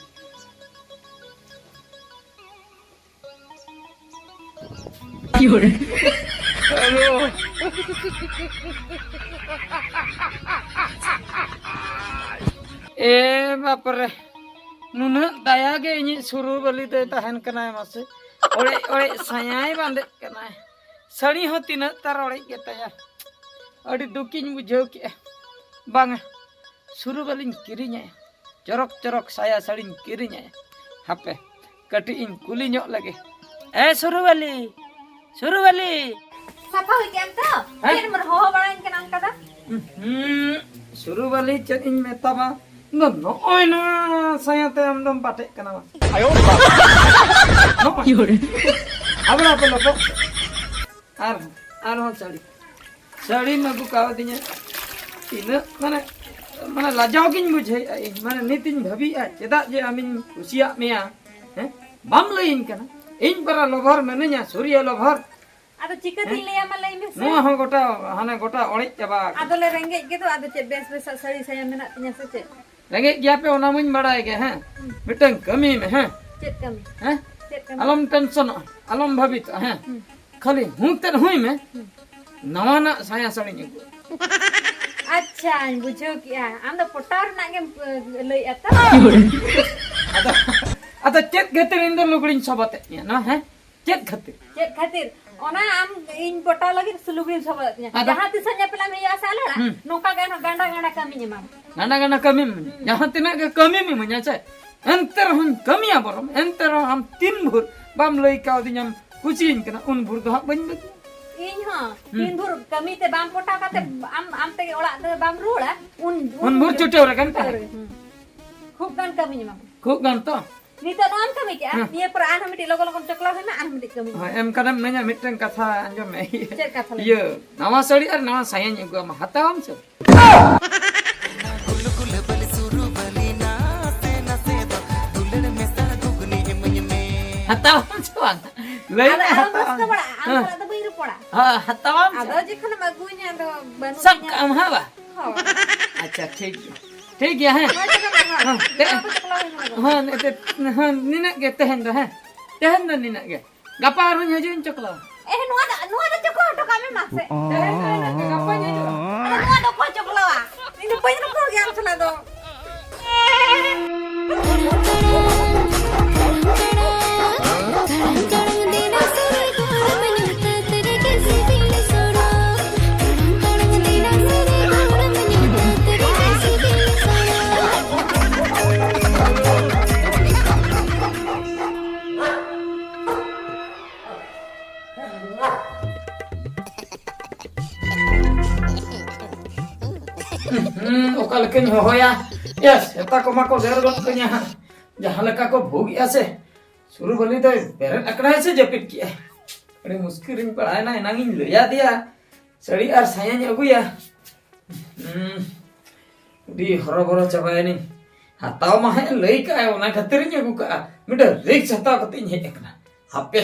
ᱮ ᱵᱟᱯᱨᱮ, ᱱᱩᱱᱟᱹᱜ ᱫᱟᱭᱟ ᱜᱮ ᱤᱧᱤᱡ ᱥᱩᱨᱩ ᱵᱟᱹᱞᱤ ᱫᱚᱭ ᱛᱟᱦᱮᱱ ᱠᱟᱱᱟᱭ ᱢᱟᱥᱮ᱾ ᱚᱲᱮᱡ ᱚᱲᱮᱡ ᱥᱟᱭᱟᱭ ᱵᱟᱸᱫᱮᱜ ᱠᱟᱱᱟᱭ᱾ ᱥᱟᱹᱲᱤ ᱦᱚᱸ ᱛᱤᱱᱟᱹᱜ ᱛᱟᱨ ᱚᱲᱮᱡ ᱜᱮᱛᱟᱭᱟ᱾ ᱟᱹᱰᱤ ᱫᱩᱠᱤᱧ ᱵᱩᱡᱷᱟᱹᱣ ᱠᱮᱜᱼᱟ᱾ ᱵᱟᱝᱟ, ᱥᱩᱨᱩ ᱵᱟᱹᱞᱤᱧ ᱠᱤᱨᱤᱧᱟᱭᱟ᱾ ᱪᱚᱨᱚᱠ ᱪᱚᱨᱚᱠ ᱥᱟᱭᱟ ᱥᱟᱹᱲᱤᱧ ᱠᱤᱨᱤᱧᱟᱭᱟ᱾ ᱦᱟᱯᱮ, ᱠᱟᱹᱴᱤᱡ ᱤᱧ ᱠᱩᱞᱤ ᱧᱚᱜ ᱞᱮᱜᱮ᱾ ᱮ ᱥᱩᱨᱩ ᱵᱟᱹᱞᱤ, ᱥᱩᱨᱩ ᱵᱟᱹᱞᱤ᱾ ᱥᱟᱯᱷᱟ ᱦᱩᱭ ᱠᱮᱜᱼᱟᱢ ᱛᱚ? ᱦᱮᱸ? ᱪᱮᱫ ᱮᱢ ᱦᱚᱦᱚ ᱵᱟᱲᱟᱧ ᱠᱟᱱᱟ ᱚᱱᱠᱟ ᱫᱚ? ᱦᱩᱸ, ᱥᱩᱨᱩ ᱵᱟᱹᱞᱤ, ᱪᱮᱫ ᱤᱧ ᱢᱮᱛᱟᱢᱟ? ᱤᱧ ᱫᱚ ᱱᱚᱜᱼᱚᱭ ᱱᱚᱣᱟ ᱥᱟᱭᱟ ᱛᱮ ᱟᱢ ᱫᱚᱢ ᱯᱟᱴᱮᱜ ᱠᱟᱱᱟ ᱵᱟᱝ? ᱱᱚᱜᱼᱚᱭ᱾ ᱟᱵᱲᱟ ᱯᱮ ᱞᱚᱠᱚ᱾ ᱟᱨ, ᱟᱨᱦᱚᱸ ᱥᱟᱹᱲᱤ᱾ ᱥᱟᱹᱲᱤᱢ ᱟᱹᱜᱩ ᱠᱟᱣᱫᱤᱧᱟ᱾ ᱛᱤᱱᱟᱹᱜ ᱢᱟᱱᱮ, ᱢᱟᱱᱮ ᱞᱟᱡᱟᱣ ᱜᱤᱧ ᱵᱩᱡᱷᱟᱹᱣᱮᱫᱼᱟ ᱤᱧ᱾ ᱢᱟᱱᱮ ᱱᱤᱛᱤᱧ ᱵᱷᱟᱹᱵᱤᱭᱮᱫᱼᱟ ᱪᱮᱫᱟᱜ ᱡᱮ ᱟᱢᱤᱧ ᱠᱩᱥᱤᱭᱟᱜ ᱢᱮᱭᱟ, ᱦᱮᱸ? ᱵᱟᱢ ᱞᱟᱹᱭᱟᱹᱧ ᱠᱟᱱᱟ᱾ ᱤᱧ ᱯᱟᱨᱟ ᱞᱚᱵᱷᱟᱨ ᱢᱤᱱᱟᱹᱧᱟ, ᱥᱩᱨᱤᱭᱟ ᱞᱚᱵᱷᱟᱨ᱾ ᱟᱫᱚ ᱪᱤᱠᱟᱹᱛᱤᱧ ᱦᱮᱸ? ᱞᱟᱹᱭᱟᱢᱟ ᱞᱟᱹᱭ ᱢᱮᱥᱮ? ᱱᱚᱣᱟ ᱦᱚᱸ ᱜᱚᱴᱟ, ᱦᱟᱱᱮ ᱜᱚᱴᱟ ᱚᱲᱮᱡ ᱪᱟᱵᱟ ᱟᱠᱟᱱᱟ᱾ ᱟᱫᱚᱞᱮ ᱨᱮᱸᱜᱮᱡ ᱜᱮᱫᱚ, ᱟᱫᱚ ᱪᱮᱫ ᱵᱮᱥ ᱵᱮᱥᱟᱜ ᱥᱟᱹᱲᱤ ᱥᱟᱭᱟ ᱢᱮᱱᱟᱜ ᱛᱤᱧᱟ ᱥᱮ ᱪᱮᱫ? ᱨᱮᱸᱜᱮᱡ ᱜᱮᱭᱟ ᱯᱮ, ᱚᱱᱟ ᱢᱟᱧ ᱵᱟᱲᱟᱭ ᱜᱮ, ᱦᱮᱸ? ᱦᱩᱸ᱾ ᱢᱤᱫᱴᱟᱝ ᱠᱟᱹᱢᱤ ᱢᱮ, ᱦᱮᱸ? ᱪᱮᱫ ᱠᱟᱹᱢᱤ? ᱦᱮᱸ? ᱪᱮᱫ ᱠᱟᱹᱢᱤ? ᱟᱞᱚᱢ ᱴᱮᱱᱥᱚᱱᱚᱜᱼᱟ, ᱟᱞᱚᱢ ᱵᱷᱟᱵᱤᱛᱚᱜᱼᱟ, ᱦᱮᱸ? ᱦᱩᱸ᱾ ᱠᱷᱟᱹᱞᱤ ᱦᱩᱸ ᱛᱮᱫ ᱦᱩᱭ ᱢᱮ, ᱦᱩᱸ᱾ ᱱᱟᱣᱟᱱᱟᱜ ᱥᱟᱭᱟ ᱥᱟᱹᱲᱤᱧ ᱟᱹᱜᱩ᱾ ᱟᱪᱪᱷᱟᱧ ᱵᱩᱡᱷᱟᱹᱣ ᱠᱮᱜᱼᱟ, ᱟᱢ ᱫᱚ ᱯᱚᱴᱟᱣ ᱨᱮᱱᱟᱜ ᱜᱮᱢ, ᱮ, ᱞᱟᱹᱭᱮᱜᱼᱟ ᱛᱚ? ᱟᱫᱚ, ᱟᱫᱚ ᱪᱮᱫ ᱠᱷᱟᱹᱛᱤᱨ ᱤᱧ ᱫᱚ ᱞᱩᱜᱽᱲᱤᱧ ᱥᱚᱵᱚᱛᱮᱫ ᱢᱮᱭᱟ ᱱᱚᱣᱟ, ᱦᱮᱸ? ᱪᱮᱫ ᱠᱷᱟᱹᱛᱤᱨ? ᱪᱮᱫ ᱠᱷᱟᱹᱛᱤᱨ? ᱚᱱᱟ ᱟᱢ ᱤᱧ ᱯᱚᱴᱟᱣ ᱞᱟᱹᱜᱤᱫ ᱥᱩᱞᱩᱠ ᱜᱮᱢ ᱥᱚᱵᱚᱫ ᱟᱹᱫᱤᱧᱟ᱾ ᱟᱫᱚ? ᱡᱟᱦᱟᱸ ᱛᱤᱥ ᱦᱟᱸᱜ ᱧᱮᱯᱮᱞᱟᱢ ᱦᱩᱭᱩᱜᱼᱟ ᱥᱮ ᱟᱞᱮ ᱚᱲᱟᱜ, ᱦᱩᱸ᱾ ᱱᱚᱝᱠᱟ ᱜᱮ ᱟᱨᱦᱚᱸ ᱜᱟᱸᱰᱟ ᱜᱟᱸᱰᱟ ᱠᱟᱹᱢᱤᱧ ᱮᱢᱟᱢᱟ᱾ ᱜᱟᱸᱰᱟ ᱜᱟᱸᱰᱟ ᱠᱟᱹᱢᱤᱢ, ᱦᱩᱸ᱾ ᱡᱟᱦᱟᱸ ᱛᱤᱱᱟᱹᱜ ᱜᱮ ᱠᱟᱹᱢᱤᱢ ᱤᱢᱟᱹᱧᱟ ᱥᱮ, ᱮᱱᱛᱮ ᱨᱮᱦᱚᱸᱧ ᱠᱟᱹᱢᱤᱭᱟ ᱵᱚᱨᱚᱢ, ᱮᱱᱛᱮ ᱨᱮᱦᱚᱸ ᱟᱢ ᱛᱤᱱ ᱵᱷᱳᱨ ᱵᱟᱢ ᱞᱟᱹᱭ ᱠᱟᱣᱫᱤᱧᱟᱢ ᱠᱩᱥᱤᱭᱟᱹᱧ ᱠᱟᱱᱟ, ᱩᱱ ᱵᱷᱳᱨ ᱫᱚ ᱦᱟᱸᱜ ᱵᱟᱹᱧ ᱵᱟᱹᱜᱤᱭᱟ᱾ ᱤᱧ ᱦᱚᱸ ᱦᱩᱸ᱾ ᱛᱤᱱ ᱵᱷᱳᱨ ᱠᱟᱹᱢᱤ ᱛᱮ ᱵᱟᱢ ᱯᱚᱴᱟᱣ ᱠᱟᱛᱮ ᱦᱩᱸ᱾ ᱟᱢ, ᱟᱢ ᱛᱮᱜᱮ ᱚᱲᱟᱜ ᱛᱮ ᱵᱟᱢ ᱨᱩᱣᱟᱹᱲᱟ, ᱩᱱ, ᱩᱱ ᱵᱷᱳᱨ ᱪᱷᱩᱴᱟᱹᱣ ᱨᱮ ᱠᱟᱹᱢᱤ ᱛᱟᱦᱮᱸ᱾ ᱦᱩᱸ᱾ ᱠᱷᱩᱵ ᱜᱟᱱ ᱠᱟᱹᱢᱤᱧ ᱮᱢᱟᱢᱟ᱾ ᱠᱷᱩᱵ ᱜᱟᱱ ᱛᱚ? ᱱᱤᱛᱚᱜ ᱱᱚᱣᱟᱢ ᱠᱟᱹᱢᱤ ᱠᱮᱜᱼᱟ, ᱦᱮᱸ᱾ ᱱᱤᱭᱟᱹ ᱯᱚᱨᱮ ᱟᱨᱦᱚᱸ ᱢᱤᱫᱴᱤᱡ ᱞᱚᱜᱚ ᱞᱚᱜᱚᱱ ᱪᱚᱠᱞᱟᱣ ᱦᱩᱭ ᱢᱟ, ᱟᱨᱦᱚᱸ ᱢᱤᱫᱴᱤᱡ ᱠᱟᱹᱢᱤ ᱢᱮ᱾ ᱦᱳᱭ, ᱮᱢ ᱠᱟᱱᱟᱢ ᱢᱮᱱᱟ ᱢᱤᱫᱴᱟᱝ ᱠᱟᱛᱷᱟ ᱟᱸᱡᱚᱢ ᱢᱮ᱾ ᱪᱮᱫ ᱠᱟᱛᱷᱟ ᱞᱟᱹᱭ ᱤᱭᱟᱹ, ᱢᱮ? ᱱᱟᱣᱟ ᱥᱟᱹᱲᱤ ᱟᱨ ᱱᱟᱣᱟ ᱥᱟᱭᱟᱧ ᱟᱹᱜᱩ ᱟᱢᱟ, ᱦᱟᱛᱟᱣᱟᱢ ᱥᱮ? ᱦᱟᱛᱟᱣᱟᱢ ᱥᱮ ᱵᱟᱝ? ᱞᱟᱹᱭ ᱟᱫᱚ ᱢᱮ, ᱟᱞᱚᱢ ᱦᱟᱛᱟᱣᱟᱢ᱾ ᱨᱟᱹᱥᱠᱟᱹ ᱵᱟᱲᱟᱜᱼᱟ, ᱟᱢ ᱦᱮᱸ᱾ ᱥᱟᱞᱟᱜ ᱫᱚ ᱵᱟᱹᱧ ᱨᱚᱯᱚᱲᱟ᱾ ᱦᱮᱸ, ᱦᱟᱛᱟᱣᱟᱢ ᱥᱮ? ᱟᱫᱚ ᱡᱚᱠᱷᱚᱱᱮᱢ ᱟᱹᱜᱩᱣᱟᱹᱧᱟ, ᱟᱫᱚ ᱵᱟᱹᱱᱩᱜ ᱥᱟᱵ ᱛᱤᱧᱟ᱾ ᱠᱟᱜ ᱟᱢ, ᱦᱮᱸ ᱵᱟ? ᱦᱳᱭ᱾ ᱟᱪᱪᱷᱟ, ᱴᱷᱤᱠ ᱜᱮᱭᱟ᱾ ᱴᱷᱤᱠ ᱜᱮᱭᱟ, ᱦᱮᱸ᱾ ᱦᱳᱭ, ᱛᱚᱵᱮ ᱢᱟ, ᱦᱳᱭ᱾ ᱦᱮᱸ, ᱱᱚᱣᱟ ᱛᱮ-, ᱠᱚ ᱪᱟᱞᱟᱣ ᱦᱩᱭ ᱞᱮᱱᱟ᱾ ᱦᱮᱸ, ᱱᱤᱛᱚᱜ, ᱦᱮᱸ, ᱱᱤᱱᱟᱹᱜ ᱜᱮ ᱛᱮᱦᱮᱧ ᱫᱚ, ᱦᱮᱸ᱾ ᱛᱮᱦᱮᱧ ᱫᱚ ᱱᱤᱱᱟᱹᱜ ᱜᱮ᱾ ᱜᱟᱯᱟ ᱟᱨᱦᱚᱸᱧ ᱦᱤᱡᱩᱜ ᱤᱧ ᱪᱚᱠᱞᱟᱣ᱾ ᱮ, ᱱᱚᱣᱟ ᱫᱚ, ᱱᱚᱣᱟ ᱫᱚ ᱪᱚᱠᱞᱟᱣ ᱦᱚᱴᱚ ᱠᱟᱜ ᱢᱮ ᱢᱟᱥᱮ᱾ ᱛᱮᱦᱮᱧ ᱫᱚ ᱱᱤᱱᱟᱹᱜ ᱜᱮ, ᱜᱟᱯᱟᱧ ᱦᱤᱡᱩᱜᱼᱟ᱾ ᱟᱫᱚ ᱱᱚᱣᱟ ᱫᱚ ᱚᱠᱚᱭ ᱪᱚᱠᱞᱟᱣᱟ? ᱤᱧ ᱫᱚ ᱵᱟᱹᱧ ᱨᱚᱯᱚᱲ ᱜᱮᱭᱟ ᱟᱢ ᱥᱟᱞᱟᱜ ᱫᱚ᱾ ᱦᱩᱸ, ᱚᱠᱟ ᱞᱮᱠᱟᱧ ᱦᱚᱦᱚᱭᱟ? ᱭᱟ, ᱥᱮᱛᱟ ᱠᱚᱢᱟ ᱠᱚ ᱜᱮᱨ ᱜᱚᱫ ᱠᱟᱹᱧᱟ ᱦᱟᱸᱜ᱾ ᱡᱟᱦᱟᱸ ᱞᱮᱠᱟ ᱠᱚ ᱵᱷᱩᱜᱮᱜᱼᱟ ᱥᱮ᱾ ᱥᱩᱨᱩ ᱵᱟᱹᱞᱤ ᱫᱚᱭ ᱵᱮᱨᱮᱫ ᱟᱠᱟᱱᱟᱭ ᱥᱮ ᱡᱟᱹᱯᱤᱫ ᱠᱮᱜᱼᱟᱭ? ᱟᱹᱰᱤ ᱢᱩᱥᱠᱤᱞ ᱨᱤᱧ ᱯᱟᱲᱟᱣᱮᱱᱟ, ᱮᱱᱟᱝ ᱤᱧ ᱞᱟᱹᱭᱟᱫᱮᱭᱟ ᱥᱟᱹᱲᱤ ᱟᱨ ᱥᱟᱭᱟᱧ ᱟᱹᱜᱩᱭᱟ᱾ ᱦᱩᱸ, ᱟᱹᱰᱤ ᱦᱚᱨᱚᱵᱚᱨᱚ ᱪᱟᱵᱟᱭᱮᱱᱟᱹᱧ᱾ ᱦᱟᱛᱟᱣ ᱢᱟ ᱦᱮᱸ ᱞᱟᱹᱭ ᱠᱟᱜᱼᱟᱭ, ᱚᱱᱟ ᱠᱷᱟᱹᱛᱤᱨᱤᱧ ᱟᱹᱜᱩ ᱠᱟᱜᱼᱟ᱾ ᱢᱤᱫᱴᱟᱝ risk ᱦᱟᱛᱟᱣ ᱠᱟᱛᱮ ᱤᱧ ᱦᱮᱡ ᱟᱠᱟᱱᱟ᱾ ᱦᱟᱯᱮ,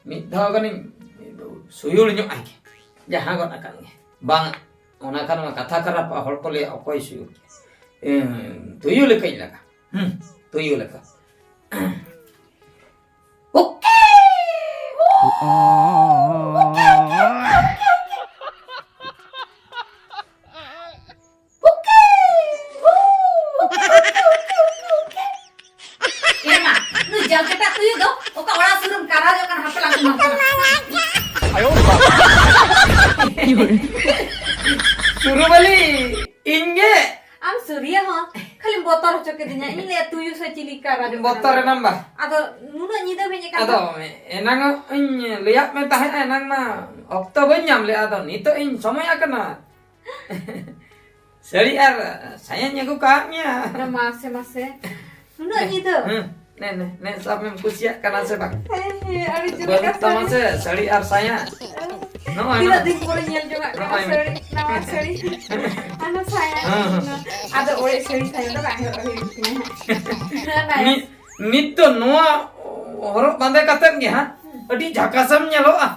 ᱢᱤᱫ ᱫᱷᱟᱣ ᱜᱟᱱᱤᱧ ᱥᱩᱭᱩᱲ ᱧᱚᱜ ᱟᱭ ᱜᱮ, ᱡᱟᱦᱟᱸ ᱜᱚᱫ ᱟᱠᱟᱱ ᱜᱮ᱾ ᱵᱟᱝ, ᱚᱱᱟ ᱠᱷᱟᱱ ᱢᱟ ᱠᱟᱛᱷᱟ ᱠᱷᱟᱨᱟᱯᱚᱜᱼᱟ, ᱦᱚᱲ ᱠᱚ ᱞᱟᱹᱭᱟ, "ᱚᱠᱚᱭ ᱥᱩᱭᱩᱲ ᱠᱮᱫ?" ᱮᱸ, ᱛᱩᱭᱩ ᱞᱮᱠᱟᱧ ᱞᱟᱜᱟ᱾ ᱦᱩᱸ, ᱛᱩᱭᱩ ᱞᱮᱠᱟ᱾ ᱳᱠᱮ! ᱮ ᱢᱟ, ᱱᱩᱭ ᱡᱟᱞᱠᱮᱴᱟ ᱛᱩᱭᱩ ᱫᱚ ᱚᱠᱟ ᱚᱲᱟᱜ ᱥᱩᱨ ᱨᱮᱢ ᱠᱟᱨᱟᱣ ᱡᱚᱜ ᱠᱟᱱᱟ, ᱦᱟᱯᱮ ᱞᱟᱝ ᱮᱢᱟᱢ ᱠᱟᱱᱟ᱾ ᱥᱩᱨᱩᱵᱟᱹᱞᱤ, ᱤᱧ ᱜᱮ᱾ ᱟᱢ ᱥᱩᱨᱤᱭᱟᱹ ᱦᱚᱸ ᱠᱷᱟᱹᱞᱤᱢ ᱵᱚᱛᱚᱨ ᱦᱚᱪᱚ ᱠᱤᱫᱤᱧᱟ᱾ ᱤᱧ ᱞᱟᱹᱭᱟ ᱛᱩᱭᱩ ᱥᱮ ᱪᱤᱞᱤ ᱠᱟᱨᱟᱣ ᱡᱚᱜ ᱠᱟᱱᱟ᱾ ᱵᱚᱛᱚᱨ ᱮᱱᱟᱢ ᱵᱟ? ᱟᱫᱚ ᱱᱩᱱᱟᱹᱜ ᱧᱤᱫᱟᱹᱢ ᱦᱮᱡ ᱟᱠᱟᱱ ᱟᱫᱚ ᱫᱚ? ᱮᱱᱟᱝ ᱤᱧ ᱞᱟᱹᱭᱟᱫ ᱢᱮ ᱛᱟᱦᱮᱸᱫ, ᱮᱱᱟᱝ ᱢᱟ ᱚᱠᱛᱚ ᱵᱟᱹᱧ ᱧᱟᱢ ᱞᱮᱫᱼᱟ, ᱟᱫᱚ ᱱᱤᱛᱚᱜ ᱤᱧ ᱥᱚᱢᱚᱭ ᱟᱠᱟᱱᱟ᱾ ᱥᱟᱹᱲᱤ ᱟᱨ ᱥᱟᱭᱟᱧ ᱟᱹᱜᱩ ᱠᱟᱜ ᱢᱮᱭᱟ᱾ ᱟᱫᱚ ᱢᱟᱥᱮ, ᱢᱟᱥᱮ᱾ ᱱᱩᱱᱟᱹᱜ ᱧᱤᱫᱟᱹ? ᱦᱮᱸ᱾ ᱱᱮ, ᱱᱮ, ᱱᱮ, ᱥᱟᱵ ᱢᱮᱢ ᱠᱩᱥᱤᱭᱟᱜ ᱠᱟᱱᱟ ᱥᱮ ᱵᱟᱝ? ᱦᱮᱸ, ᱦᱮᱸ, ᱟᱹᱰᱤ ᱪᱮᱦᱨᱟ ᱵᱟᱹᱱᱩᱜ ᱛᱟᱢᱟ ᱥᱟᱹᱲᱤ᱾ ᱥᱮ ᱥᱟᱹᱲᱤ ᱟᱨ ᱥᱟᱭᱟ? ᱱᱚᱜᱼᱚᱭ, ᱛᱤᱱᱟᱹᱜ ᱱᱚᱜᱼᱚᱭ᱾ ᱫᱤᱱ ᱯᱚᱨᱮ ᱧᱮᱞ ᱡᱚᱝᱟᱜ ᱠᱟᱱᱟ ᱱᱚᱜᱼᱚᱭ᱾ ᱥᱟᱹᱲᱤ, ᱱᱟᱣᱟ ᱥᱟᱹᱲᱤ᱾ ᱦᱟᱱᱟ ᱥᱟᱭᱟ᱾ ᱦᱮᱸ, ᱦᱮᱸ᱾ ᱟᱫᱚ ᱚᱲᱮᱡ ᱥᱟᱹᱲᱤ ᱥᱟᱭᱟ ᱫᱚ ᱵᱟᱝ ᱦᱚᱨᱚᱜ ᱦᱩᱭᱩᱜ ᱠᱟᱱᱟ ᱦᱟᱸᱜ᱾ ᱱᱤᱛ, ᱱᱤᱛ ᱫᱚ ᱱᱚᱣᱟ ᱦᱚᱨᱚᱜ ᱵᱟᱸᱫᱮ ᱠᱟᱛᱮᱫ ᱜᱮ ᱦᱟᱸᱜ ᱟᱹᱰᱤ ᱡᱷᱟᱠᱟᱥᱮᱢ ᱧᱮᱞᱚᱜᱼᱟ᱾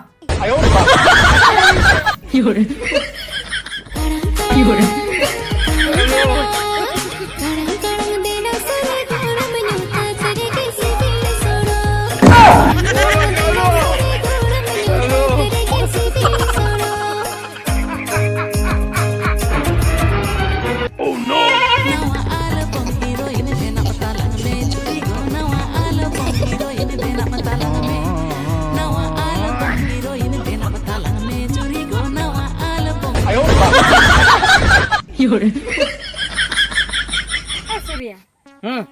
ᱮ ᱥᱩᱨᱭᱟ, ᱦᱩᱸ᱾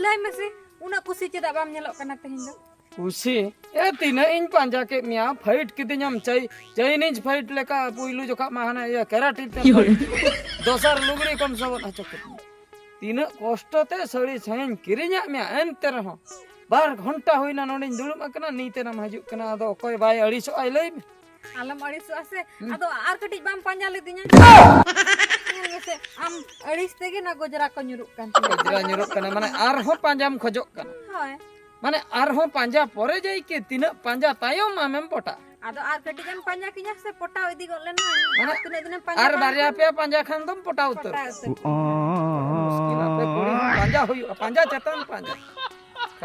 ᱞᱟᱹᱭ ᱢᱮᱥᱮ, ᱩᱱᱟᱹᱜ ᱠᱩᱥᱤ ᱪᱮᱫᱟᱜ ᱵᱟᱢ ᱧᱮᱞᱚᱜ ᱠᱟᱱᱟ ᱛᱮᱦᱮᱧ ᱫᱚ? ᱠᱩᱥᱤ? ᱮ, ᱛᱤᱱᱟᱹᱜ ᱤᱧ ᱯᱟᱸᱡᱟ ᱠᱮᱫ ᱢᱮᱭᱟ, fight ᱠᱤᱫᱤᱧᱟᱢ ᱪᱟᱭ-, Chinese fight ᱞᱮᱠᱟ᱾ ᱯᱩᱭᱞᱩ ᱡᱚᱠᱷᱟ ᱢᱟ ᱦᱟᱱᱟ ᱤᱭᱟᱹ karate ᱛᱮ fight᱾ ᱫᱚᱥᱟᱨ ᱞᱩᱜᱽᱲᱤ ᱠᱚᱢ ᱥᱚᱵᱚᱫ ᱦᱚᱪᱚ ᱠᱮᱫᱤᱧᱟ᱾ ᱛᱤᱱᱟᱹᱜ ᱠᱚᱥᱴᱚ ᱛᱮ ᱥᱟᱹᱲᱤ ᱥᱟᱭᱟᱧ ᱠᱤᱨᱤᱧᱟᱜ ᱢᱮᱭᱟ, ᱮᱱᱛᱮ ᱨᱮᱦᱚᱸ ᱵᱟᱨ ᱜᱷᱚᱱᱴᱟ ᱦᱩᱭᱱᱟ ᱱᱚᱰᱮᱧ ᱫᱩᱲᱩᱵ ᱟᱠᱟᱱᱟ, ᱱᱤᱛ ᱮᱱᱟᱢ ᱦᱤᱡᱩᱜ ᱠᱟᱱᱟ᱾ ᱟᱫᱚ ᱚᱠᱚᱭ ᱵᱟᱭ ᱟᱹᱲᱤᱥᱚᱜᱼᱟᱭ ᱞᱟᱹᱭ ᱢᱮ? ᱟᱞᱚᱢ ᱟᱹᱲᱤᱥᱚᱜᱼᱟ ᱥᱮ᱾ ᱦᱩᱸ᱾ ᱟᱫᱚ ᱟᱨ ᱠᱟᱹᱴᱤᱡ ᱵᱟᱢ ᱯᱟᱸᱡᱟ ᱞᱮᱫᱤᱧᱟ? ᱧᱮᱞ ᱢᱮᱥᱮ, ᱟᱢ ᱟᱹᱲᱤᱥ ᱛᱮᱜᱮ ᱱᱚᱣᱟ ᱜᱚᱡᱽᱨᱟ ᱠᱚ ᱧᱩᱨᱩᱜ ᱠᱟᱱ ᱛᱤᱧᱟ᱾ ᱜᱚᱡᱽᱨᱟ ᱧᱩᱨᱩᱜ ᱠᱟᱱᱟ, ᱢᱟᱱᱮ ᱟᱨᱦᱚᱸ ᱯᱟᱸᱡᱟᱢ ᱠᱷᱚᱡᱚᱜ ᱠᱟᱱᱟ᱾ ᱦᱳᱭ᱾ ᱢᱟᱱᱮ ᱟᱨᱦᱚᱸ ᱯᱟᱸᱡᱟ ᱯᱚᱨᱮ ᱡᱟᱭ ᱠᱤ ᱛᱤᱱᱟᱹᱜ ᱯᱟᱸᱡᱟ ᱛᱟᱭᱚᱢ ᱟᱢᱮᱢ ᱯᱚᱴᱟᱜ? ᱟᱫᱚ ᱟᱨ ᱠᱟᱹᱴᱤᱡ ᱮᱢ ᱯᱟᱸᱡᱟ ᱠᱤᱧᱟ ᱥᱮ, ᱯᱚᱴᱟᱣ ᱤᱫᱤ ᱜᱚᱫ ᱞᱮᱱᱟ᱾ ᱢᱟᱱᱮ ᱟᱨ ᱛᱤᱱᱟᱹᱜ ᱫᱤᱱᱮᱢ ᱯᱟᱸᱡᱟ ᱟᱨ ᱵᱟᱲᱟ ᱵᱟᱨᱭᱟ ᱠᱤᱧᱟ? ᱯᱮᱭᱟ ᱯᱟᱸᱡᱟ ᱠᱷᱟᱱ ᱫᱚᱢ ᱯᱚᱴᱟᱣ ᱩᱛᱟᱹᱨ᱾ ᱯᱚᱴᱟᱣ ᱩᱛᱟᱹᱨ᱾ ᱢᱩᱥᱠᱤᱞ, ᱟᱯᱮ ᱠᱩᱲᱤ ᱦᱚᱸ ᱯᱟᱸᱡᱟ ᱦᱩᱭᱩᱜᱼᱟ, ᱯᱟᱸᱡᱟ ᱪᱮᱛᱟᱱ ᱯᱟᱸᱡᱟ᱾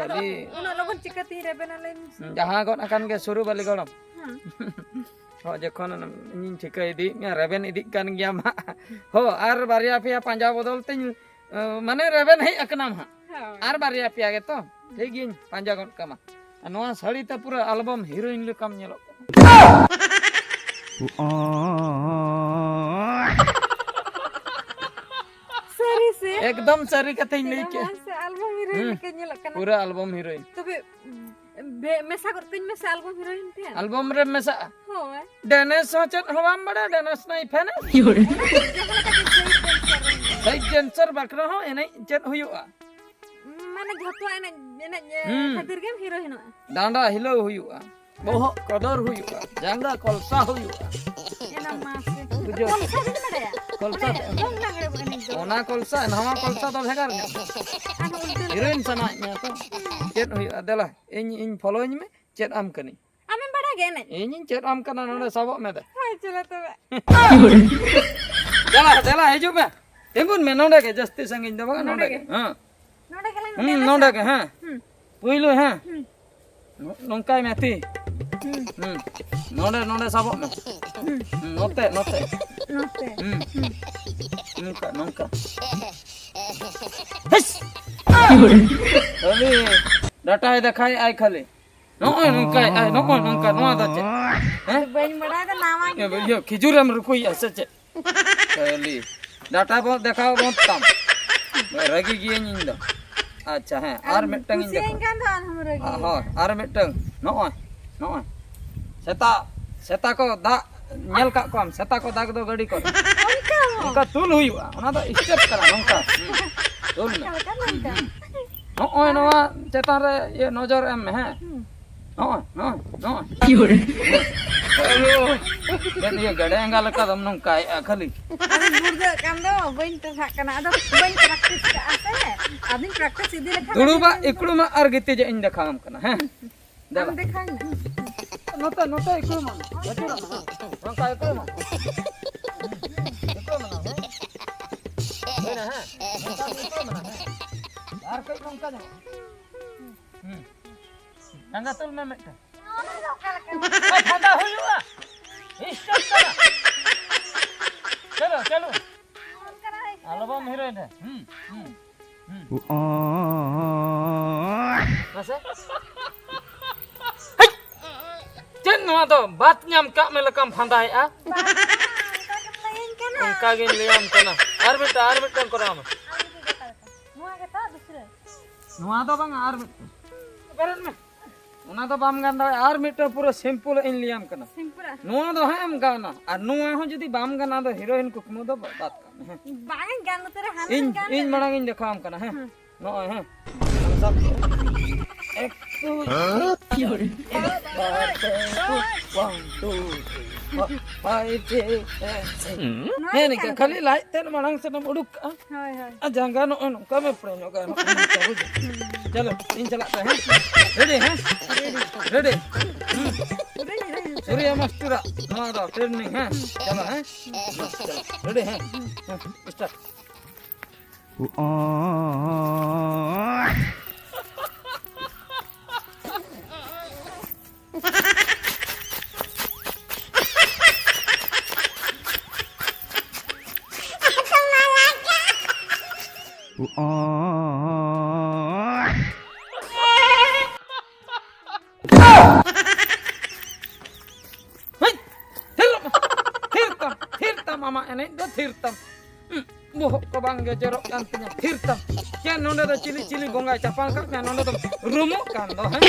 ᱟᱫᱚ ᱠᱷᱟᱹᱞᱤ ᱩᱱᱟᱹᱜ ᱞᱚᱜᱚᱱ ᱪᱤᱠᱟᱹᱛᱤᱧ ᱨᱮᱵᱮᱱᱟ ᱞᱟᱹᱭ ᱢᱮᱥᱮ? ᱡᱟᱦᱟᱸ ᱜᱚᱫ ᱟᱠᱟᱱ ᱜᱮ ᱥᱩᱨᱩ ᱵᱟᱹᱞᱤ ᱜᱚᱲᱚᱢ᱾ ᱦᱮᱸ᱾ ᱦᱚᱸ, ᱡᱚᱠᱷᱚᱱ ᱤᱧᱤᱧ ᱴᱷᱤᱠᱟᱹ ᱤᱫᱤᱭᱮᱫ ᱢᱮᱭᱟ, ᱨᱮᱵᱮᱱ ᱤᱫᱤᱜ ᱠᱟᱱ ᱜᱮᱭᱟᱢ ᱦᱟᱸᱜ᱾ ᱦᱚᱸ, ᱟᱨ ᱵᱟᱨᱭᱟ ᱯᱮᱭᱟ ᱯᱟᱸᱡᱟ ᱵᱚᱫᱚᱞ ᱛᱤᱧ, ᱮ, ᱢᱟᱱᱮ ᱨᱮᱵᱮᱱ ᱦᱮᱡ ᱟᱠᱟᱱᱟᱢ ᱦᱟᱸᱜ᱾ ᱦᱳᱭ᱾ ᱟᱨ ᱵᱟᱨᱭᱟ ᱯᱮᱭᱟ ᱜᱮᱛᱚ? ᱴᱷᱤᱠ ᱜᱤᱧ ᱯᱟᱸᱡᱟ ᱜᱚᱫ ᱠᱟᱢᱟ᱾ ᱟᱨ ᱱᱚᱣᱟ ᱥᱟᱹᱲᱤ ᱛᱮ ᱯᱩᱨᱟᱹ album heroine ᱞᱮᱠᱟᱢ ᱧᱮᱞᱚᱜ ᱠᱟᱱᱟ᱾ ᱥᱟᱹᱨᱤ ᱥᱮ? ᱮᱠᱫᱚᱢ ᱥᱟᱹᱨᱤ ᱠᱟᱛᱷᱟᱧ ᱞᱟᱹᱭ ᱠᱮᱫᱟ᱾ ᱥᱮ album heroine ᱦᱩᱸ᱾ ᱞᱮᱠᱟ ᱧᱮᱞᱚᱜ ᱠᱟᱱᱟ᱾ ᱯᱩᱨᱟᱹ album heroine᱾ ᱛᱚᱵᱮ, ᱵᱮ-, ᱢᱮᱥᱟ ᱜᱚᱫ ᱠᱟᱹᱧ ᱢᱮᱥᱮ album heroine ᱴᱷᱮᱱ᱾ Album ᱨᱮᱢ ᱢᱮᱥᱟᱜᱼᱟ? ᱦᱳᱭ᱾ Dance ᱦᱚᱸ ᱪᱮᱫ ᱦᱚᱸ ᱵᱟᱢ ᱵᱟᱲᱟᱭᱟ, dance ᱱᱟᱭ ᱯᱷᱮᱱ᱾ ᱡᱟᱦᱟᱸ ᱞᱮᱠᱟ ᱜᱮ side dancer ᱨᱮᱧ ᱢᱮᱥᱟᱜᱼᱟ᱾ Side dancer ᱵᱟᱠᱷᱨᱟ ᱦᱚᱸ ᱮᱱᱮᱡ ᱪᱮᱫ ᱦᱩᱭᱩᱜᱼᱟ? ᱢᱟᱱᱮ ᱢᱟᱱᱮ ᱡᱷᱚᱛᱚ ᱮᱱᱮᱡ, ᱮᱱᱮᱡ ᱦᱩᱸ᱾ ᱠᱷᱟᱹᱛᱤᱨ ᱜᱮᱢ ᱦᱤᱨᱳᱭᱤᱱᱚᱜᱼᱟ᱾ ᱰᱟᱸᱰᱟ ᱦᱤᱞᱟᱹᱣ ᱦᱩᱭᱩᱜᱼᱟ, ᱵᱚᱦᱚᱜ ᱠᱚᱫᱚᱨ ᱦᱩᱭᱩᱜᱼᱟ, ᱡᱟᱸᱜᱟ ᱠᱚᱞᱥᱟ ᱦᱩᱭᱩᱜᱼᱟ᱾ ᱮᱱᱟ ᱢᱟᱥᱮ᱾ ᱵᱩᱡᱷᱟᱹᱣ᱾ ᱠᱚᱞᱥᱟ ᱵᱤᱱ ᱵᱟᱲᱟᱭᱟ? ᱠᱚᱞᱥᱟ ᱚᱱᱮ ᱫᱚᱝ ᱞᱟᱜᱽᱲᱮ ᱮᱱᱮᱡ ᱫᱚ᱾ ᱚᱱᱟ ᱠᱚᱞᱥᱟ, ᱱᱟᱣᱟ ᱠᱚᱞᱥᱟ ᱫᱚ ᱵᱷᱮᱜᱟᱨ ᱧᱚᱜ᱾ ᱟᱨᱦᱚᱸ ᱩᱞᱴᱟᱹ ᱞᱮᱠᱟ᱾ ᱦᱤᱨᱳᱭᱤᱱ ᱥᱟᱱᱟᱭᱮᱫ ᱢᱮᱭᱟ ᱛᱚ? ᱪᱮᱫ ᱦᱩᱭᱩᱜᱼᱟ? ᱫᱮᱞᱟ, ᱤᱧ, ᱤᱧ ᱯᱷᱚᱞᱳᱧ ᱢᱮ, ᱪᱮᱫ ᱟᱢ ᱠᱟᱹᱱᱟᱹᱧ᱾ ᱟᱢᱮᱢ ᱵᱟᱲᱟᱭ ᱜᱮᱭᱟ ᱮᱱᱮᱡ? ᱤᱧᱤᱧ ᱪᱮᱫ ᱟᱢ ᱠᱟᱱᱟ, ᱱᱚᱰᱮ ᱥᱟᱵᱚᱜ ᱢᱮ ᱫᱮ᱾ ᱦᱳᱭ, ᱪᱚᱞᱚ ᱛᱚᱵᱮ᱾ ᱫᱮᱞᱟ, ᱫᱮᱞᱟ, ᱦᱤᱡᱩᱜ ᱢᱮ᱾ ᱛᱤᱸᱜᱩᱱ ᱢᱮ ᱱᱚᱰᱮ ᱜᱮ, ᱡᱟᱹᱥᱛᱤ ᱥᱟᱺᱜᱤᱧ ᱫᱚ ᱵᱟᱝ, ᱱᱚᱰᱮ ᱱᱚᱰᱮ ᱜᱮ᱾ ᱜᱮ᱾ ᱦᱮᱸ᱾ ᱱᱚᱰᱮ ᱜᱮᱞᱟᱝ ᱦᱩᱸ, ᱮᱱᱮᱡᱟ ᱱᱚᱰᱮ ᱥᱮ? ᱜᱮ, ᱦᱮᱸ᱾ ᱦᱩᱸ᱾ ᱯᱩᱭᱞᱩ, ᱦᱮᱸ᱾ ᱦᱩᱸ᱾ ᱱᱚ-, ᱱᱚᱝᱠᱟᱭ ᱢᱮ ᱛᱤ᱾ ᱦᱩᱸ᱾ ᱦᱩᱸ᱾ ᱱᱚᱰᱮ, ᱱᱚᱰᱮ ᱥᱟᱵᱚᱜ ᱢᱮ᱾ ᱦᱩᱸ᱾ ᱦᱩᱸ, ᱱᱚᱛᱮ, ᱱᱚᱛᱮ᱾ ᱱᱚᱛᱮ᱾ ᱦᱩᱸ᱾ ᱦᱩᱸ᱾ ᱱᱚᱝᱠᱟ, ᱱᱚᱝᱠᱟ᱾ ᱦᱤᱥ! ᱠᱷᱟᱹᱞᱤ ᱰᱟᱴᱟᱭ ᱫᱮᱠᱷᱟᱭ ᱟᱭ ᱠᱷᱟᱹᱞᱤ᱾ ᱱᱚᱜᱼᱚᱭ ᱱᱚᱝᱠᱟᱭ ᱟᱭ, ᱱᱚᱜᱼᱚᱭ ᱱᱚᱝᱠᱟ, ᱱᱚᱣᱟ ᱫᱚ ᱪᱮᱫ? ᱦᱮᱸ? ᱵᱟᱹᱧ ᱵᱟᱲᱟᱭ ᱫᱚ, ᱱᱟᱣᱟ ᱜᱮ᱾ ᱤᱭᱟᱹ, ᱠᱷᱤᱡᱩᱨᱮᱢ ᱨᱩᱠᱩᱭᱮᱫᱼᱟ ᱥᱮ ᱪᱮᱫ? ᱠᱷᱟᱹᱞᱤ ᱰᱟᱴᱟ ᱵᱚᱱ ᱫᱮᱠᱷᱟᱣ ᱵᱚᱱ ᱛᱟᱢ᱾ ᱨᱟᱹᱜᱤ ᱜᱤᱭᱟᱹᱧ ᱤᱧ ᱫᱚ᱾ ᱟᱪᱪᱷᱟ, ᱦᱮᱸ, ᱟᱨ ᱟᱢ ᱢᱤᱫᱴᱟᱝ ᱤᱧ ᱠᱩᱥᱤᱭᱟᱹᱧ ᱫᱮᱠᱷᱟᱣ᱾ ᱠᱷᱟᱱ ᱫᱚ ᱟᱨᱦᱚᱸ ᱨᱟᱹᱜᱤᱭᱟ᱾ ᱦᱳᱭ, ᱟᱨ ᱢᱤᱫᱴᱟᱝ᱾ ᱱᱚᱜᱼᱚᱭ, ᱱᱚᱜᱼᱚᱭ᱾ ᱥᱮᱛᱟ, ᱥᱮᱛᱟ ᱠᱚ ᱫᱟᱜ ᱧᱮᱞ ᱠᱟᱜ ᱠᱚᱣᱟᱢ? ᱥᱮᱛᱟ ᱠᱚ ᱫᱟᱜᱽ ᱫᱚ ᱜᱟᱹᱰᱤ ᱠᱚᱨᱮ᱾ ᱚᱱᱠᱟ ᱦᱚᱸ᱾ ᱚᱱᱠᱟ ᱛᱩᱞ ᱦᱩᱭᱩᱜᱼᱟ᱾ ᱚᱱᱟ ᱫᱚ step ᱠᱟᱱᱟ, ᱱᱚᱝᱠᱟ᱾ ᱦᱩᱸ᱾ ᱛᱩᱞ ᱢᱮ᱾ ᱚᱱᱠᱟ ᱞᱮᱠᱟ ᱦᱩᱸ, ᱱᱚᱝᱠᱟ᱾ ᱦᱩᱸ᱾ ᱱᱚᱜᱼᱚᱭ ᱱᱚᱣᱟ ᱪᱮᱛᱟᱱ ᱨᱮ ᱤᱭᱟᱹ ᱱᱚᱡᱚᱨ ᱮᱢ ᱢᱮ, ᱦᱮᱸ᱾ ᱦᱩᱸ᱾ ᱱᱚᱜᱼᱚᱭ, ᱱᱚᱜᱼᱚᱭ, ᱱᱚᱜᱼᱚᱭ᱾ ᱪᱮᱫ ᱤᱭᱟᱹ ᱜᱮᱰᱮ ᱮᱸᱜᱟ ᱞᱮᱠᱟ ᱫᱚᱢ ᱱᱚᱝᱠᱟᱭᱮᱜᱼᱟ ᱠᱷᱟᱹᱞᱤ? ᱟᱫᱚᱧ ᱜᱩᱲᱫᱟᱹᱜ ᱠᱟᱱ ᱫᱚ, ᱵᱟᱹᱧ ᱴᱮᱥᱟᱜ ᱠᱟᱱᱟ᱾ ᱟᱫᱚ ᱵᱟᱹᱧ practice ᱠᱟᱜᱼᱟ ᱥᱮ᱾ ᱟᱫᱚᱧ practice ᱤᱫᱤ ᱞᱮᱠᱷᱟᱱ ᱫᱩᱲᱩᱵᱟᱜ ᱟᱫᱚᱧ ᱤᱠᱲᱩᱢᱟᱜ ᱟᱨ ᱜᱤᱛᱤᱡᱟᱜ ᱤᱧ ᱫᱮᱠᱷᱟᱣᱟᱢ ᱠᱟᱱᱟ, ᱦᱮᱸ? ᱫᱮᱞᱟ᱾ ᱟᱢ ᱫᱮᱠᱷᱟᱣ ᱢᱮ᱾ ᱱᱚᱛᱮ, ᱱᱚᱛᱮ ᱤᱠᱲᱩᱢ ᱢᱮ᱾ ᱟᱹᱪᱩᱨᱚᱜ ᱢᱮ, ᱦᱮᱸ᱾ ᱱᱚᱝᱠᱟ ᱤᱠᱲᱩᱢ ᱢᱮ᱾ ᱤᱠᱲᱩᱢ ᱢᱮ, ᱦᱮᱸ᱾ ᱦᱩᱭᱱᱟ, ᱦᱮᱸ᱾ ᱱᱚᱝᱠᱟ ᱤᱠᱲᱩᱢ ᱢᱮ, ᱦᱮᱸ᱾ ᱟᱨ ᱠᱟᱹᱡ ᱱᱚᱝᱠᱟ ᱧᱚᱜ᱾ ᱦᱩᱸ᱾ ᱡᱟᱸᱜᱟ ᱛᱩᱞ ᱢᱮ ᱢᱤᱫᱴᱟᱝ᱾ ᱮ, ᱯᱷᱟᱸᱫᱟ ᱦᱩᱭᱩᱜᱼᱟ᱾ Step ᱠᱟᱱᱟ᱾ ᱪᱚᱞᱚ, ᱪᱚᱞᱚ᱾ ᱟᱞᱚ ᱵᱟᱢ ᱦᱤᱨᱳᱭᱤᱱᱟ᱾ ᱦᱩᱸ, ᱦᱩᱸ, ᱦᱩᱸ᱾ ᱢᱟᱥᱮ᱾ ᱦᱮᱡ! ᱪᱮᱫ ᱱᱚᱣᱟ ᱫᱚ ᱵᱟᱛ ᱧᱟᱢ ᱠᱟᱜ ᱢᱮ ᱞᱮᱠᱟᱢ ᱯᱷᱟᱸᱫᱟᱭᱮᱜᱼᱟ? ᱵᱟᱝ, ᱚᱱᱠᱟ ᱜᱮᱢ ᱞᱟᱹᱭᱟᱹᱧ ᱠᱟᱱᱟ᱾ ᱚᱱᱠᱟ ᱜᱤᱧ ᱞᱟᱹᱭᱟᱢ ᱠᱟᱱᱟ᱾ ᱟᱨ ᱢᱤᱫᱴᱟᱝ, ᱟᱨ ᱢᱤᱫᱴᱟᱝ ᱠᱚᱨᱟᱣ ᱢᱮ᱾ ᱟᱢ ᱫᱚ ᱚᱠᱟ ᱞᱮᱠᱟ? ᱱᱚᱣᱟ ᱜᱮᱛᱚ ᱫᱩᱥᱨᱟᱹ᱾ ᱱᱚᱣᱟ ᱫᱚ ᱵᱟᱝ, ᱟᱨ ᱢᱤᱫᱴᱟᱝ᱾ ᱵᱮᱨᱮᱫ ᱢᱮ᱾ ᱚᱱᱟ ᱫᱚ ᱵᱟᱢ ᱜᱟᱱ ᱫᱟᱲᱮᱭᱟᱜᱼᱟ, ᱟᱨ ᱢᱤᱫᱴᱟᱝ ᱯᱩᱨᱟᱹ simple ᱤᱧ ᱞᱟᱹᱭᱟᱢ ᱠᱟᱱᱟ᱾ Simple ᱟ? ᱱᱚᱣᱟ ᱫᱚ ᱦᱟᱸᱜ ᱮᱢ ᱜᱟᱱᱟ, ᱟᱨ ᱱᱚᱣᱟ ᱦᱚᱸ ᱡᱩᱫᱤ ᱵᱟᱢ ᱜᱟᱱᱟ, ᱟᱫᱚ ᱦᱤᱨᱳᱭᱤᱱ ᱠᱩᱠᱢᱩ ᱫᱚ ᱵᱟᱫ ᱠᱟᱜ ᱢᱮ, ᱦᱮᱸ᱾ ᱵᱟᱝ ᱤᱧ ᱜᱟᱱ ᱩᱛᱟᱹᱨᱟ, ᱦᱟᱱᱟ ᱤᱧ, ᱜᱟᱱ ᱤᱧ ᱞᱮ᱾ ᱢᱟᱲᱟᱝ ᱤᱧ ᱫᱮᱠᱷᱟᱣᱟᱢ ᱠᱟᱱᱟ, ᱦᱮᱸ᱾ ᱦᱮᱸ᱾ ᱱᱚᱜᱼᱚᱭ, ᱦᱮᱸ᱾ ᱥᱟᱛ, ᱮᱠ, ᱫᱩᱭ, ᱮᱠ, ᱵᱟᱨ, ᱯᱮ, ᱯᱩᱱ, one, two, three, four, five, six, seven, eight. ᱦᱮᱸ, ᱱᱤᱝᱠᱟ ᱠᱷᱟᱹᱞᱤ ᱞᱟᱡ ᱛᱮᱫ ᱢᱟᱲᱟᱝ ᱥᱮᱫ ᱮᱢ ᱩᱰᱩᱠ ᱠᱟᱜᱼᱟ᱾ ᱦᱳᱭ, ᱦᱳᱭ᱾ ᱟᱨ ᱡᱟᱸᱜᱟ ᱱᱚᱜᱼᱚᱭ ᱱᱚᱝᱠᱟ ᱢᱮ ᱯᱩᱨᱟᱹ ᱧᱚᱜ ᱜᱟᱱᱚᱜ ᱠᱟᱱᱟ, ᱱᱚᱝᱠᱟ ᱵᱩᱡᱷᱟᱹᱣ᱾ ᱪᱚᱞᱚ, ᱤᱧ ᱪᱟᱞᱟᱜ ᱠᱟᱱᱟ, ᱦᱮᱸ? ᱨᱮᱰᱤ, ᱦᱮᱸ? ᱨᱮᱰᱤ᱾ ᱦᱩᱸ᱾ ᱥᱩᱨᱭᱟ ᱢᱟᱥᱴᱟᱨᱟᱜ ᱱᱚᱣᱟ ᱫᱚ ᱴᱨᱮᱱᱤᱝ, ᱦᱮᱸ? ᱪᱚᱞᱚ, ᱦᱮᱸ? ᱪᱚᱞᱚ, ᱨᱮᱰᱤ, ᱦᱮᱸ? ᱦᱮᱸ, ᱥᱴᱟᱨᱴ᱾ ᱦᱮᱡ! ᱛᱷᱤᱨ ᱞᱚᱜ ᱢᱮ! ᱛᱷᱤᱨ ᱛᱟᱢ! ᱛᱷᱤᱨ ᱛᱟᱢ! ᱟᱢᱟᱜ ᱮᱱᱮᱡ ᱫᱚ ᱛᱷᱤᱨ ᱛᱟᱢ! ᱩᱸ, ᱵᱚᱦᱚᱜ ᱠᱚ ᱵᱟᱝ ᱜᱮᱡᱮᱨᱚᱜ ᱠᱟᱱ ᱛᱤᱧᱟ, ᱛᱷᱤᱨ ᱛᱟᱢ! ᱪᱮᱫ ᱱᱚᱰᱮ ᱫᱚ ᱪᱤᱞᱤ ᱪᱤᱞᱤ ᱵᱚᱸᱜᱟᱭ ᱪᱟᱯᱟᱝ ᱠᱟᱜ ᱢᱮᱭᱟ ᱱᱚᱰᱮ ᱫᱚᱢ ᱨᱩᱢᱩᱜ ᱠᱟᱱ ᱫᱚ, ᱦᱮᱸ?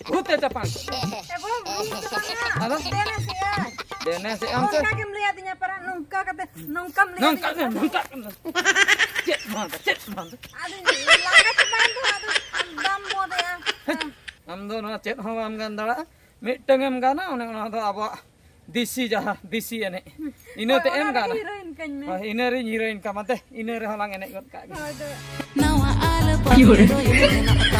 ᱵᱷᱩᱛᱮ ᱪᱟᱯᱟᱝ ᱠᱟᱜ ᱢᱮᱭᱟ᱾ ᱮ ᱵᱟᱵᱟ, ᱵᱷᱩᱛ ᱫᱚ ᱵᱟᱝᱟ᱾ ᱟᱫᱚ? ᱰᱮᱱᱮᱥᱮᱜᱼᱟᱭ᱾ ᱰᱮᱱᱮᱥᱮᱜ ᱟᱢ ᱥᱮ? ᱚᱱᱠᱟ ᱜᱮᱢ ᱞᱟᱹᱭᱟᱫᱤᱧᱟ ᱯᱟᱨᱟ, ᱱᱚᱝᱠᱟ ᱠᱟᱛᱮ, ᱱᱚᱝᱠᱟᱢ ᱞᱟᱹᱭᱟᱫᱤᱧᱟ ᱱᱚᱝᱠᱟ ᱜᱮ, ᱯᱟᱨᱟ᱾ ᱱᱚᱝᱠᱟ ᱜᱮ᱾ ᱪᱮᱫ ᱵᱟᱝ, ᱪᱮᱫ ᱵᱟᱝ᱾ ᱟᱫᱚ ᱞᱟᱸᱜᱟ ᱪᱟᱵᱟᱭᱮᱱ ᱫᱚ, ᱟᱫᱚ ᱵᱟᱢ ᱵᱚᱫᱮᱜᱼᱟ᱾ ᱦᱮᱸ᱾ ᱟᱢ ᱫᱚ ᱱᱚᱣᱟ ᱪᱮᱫ ᱦᱚᱸ ᱵᱟᱢ ᱜᱟᱱ ᱫᱟᱲᱮᱭᱟᱜᱼᱟ᱾ ᱢᱤᱫᱴᱟᱝ ᱮᱢ ᱜᱟᱱᱟ, ᱚᱱᱮ ᱚᱱᱟ ᱫᱚ ᱟᱵᱚᱣᱟᱜ ᱫᱮᱥᱤ, ᱡᱟᱦᱟᱸ ᱫᱮᱥᱤ ᱮᱱᱮᱡ, ᱤᱱᱟᱹ ᱦᱳᱭ, ᱛᱮ ᱮᱢ ᱚᱱᱟ ᱜᱟᱱᱟ᱾ ᱨᱮᱜᱮ ᱦᱤᱨᱳᱭᱤᱱ ᱠᱟᱹᱧ ᱢᱮ᱾ ᱦᱳᱭ, ᱤᱱᱟᱹ ᱨᱮᱧ ᱦᱤᱨᱳᱭᱤᱱ ᱠᱟᱢᱟ, ᱫᱮ, ᱤᱱᱟᱹ ᱨᱮᱦᱚᱸ ᱞᱟᱝ ᱮᱱᱮᱡ ᱜᱚᱫ ᱠᱟᱜ ᱜᱮ᱾ ᱦᱳᱭ, ᱫᱮ᱾ ᱱᱟᱣᱟ ᱟᱞᱵᱚᱢ ᱠᱤ ᱦᱚᱲ? ᱨᱮᱫᱚ ᱢᱮᱱᱟᱜ ᱠᱚᱣᱟ᱾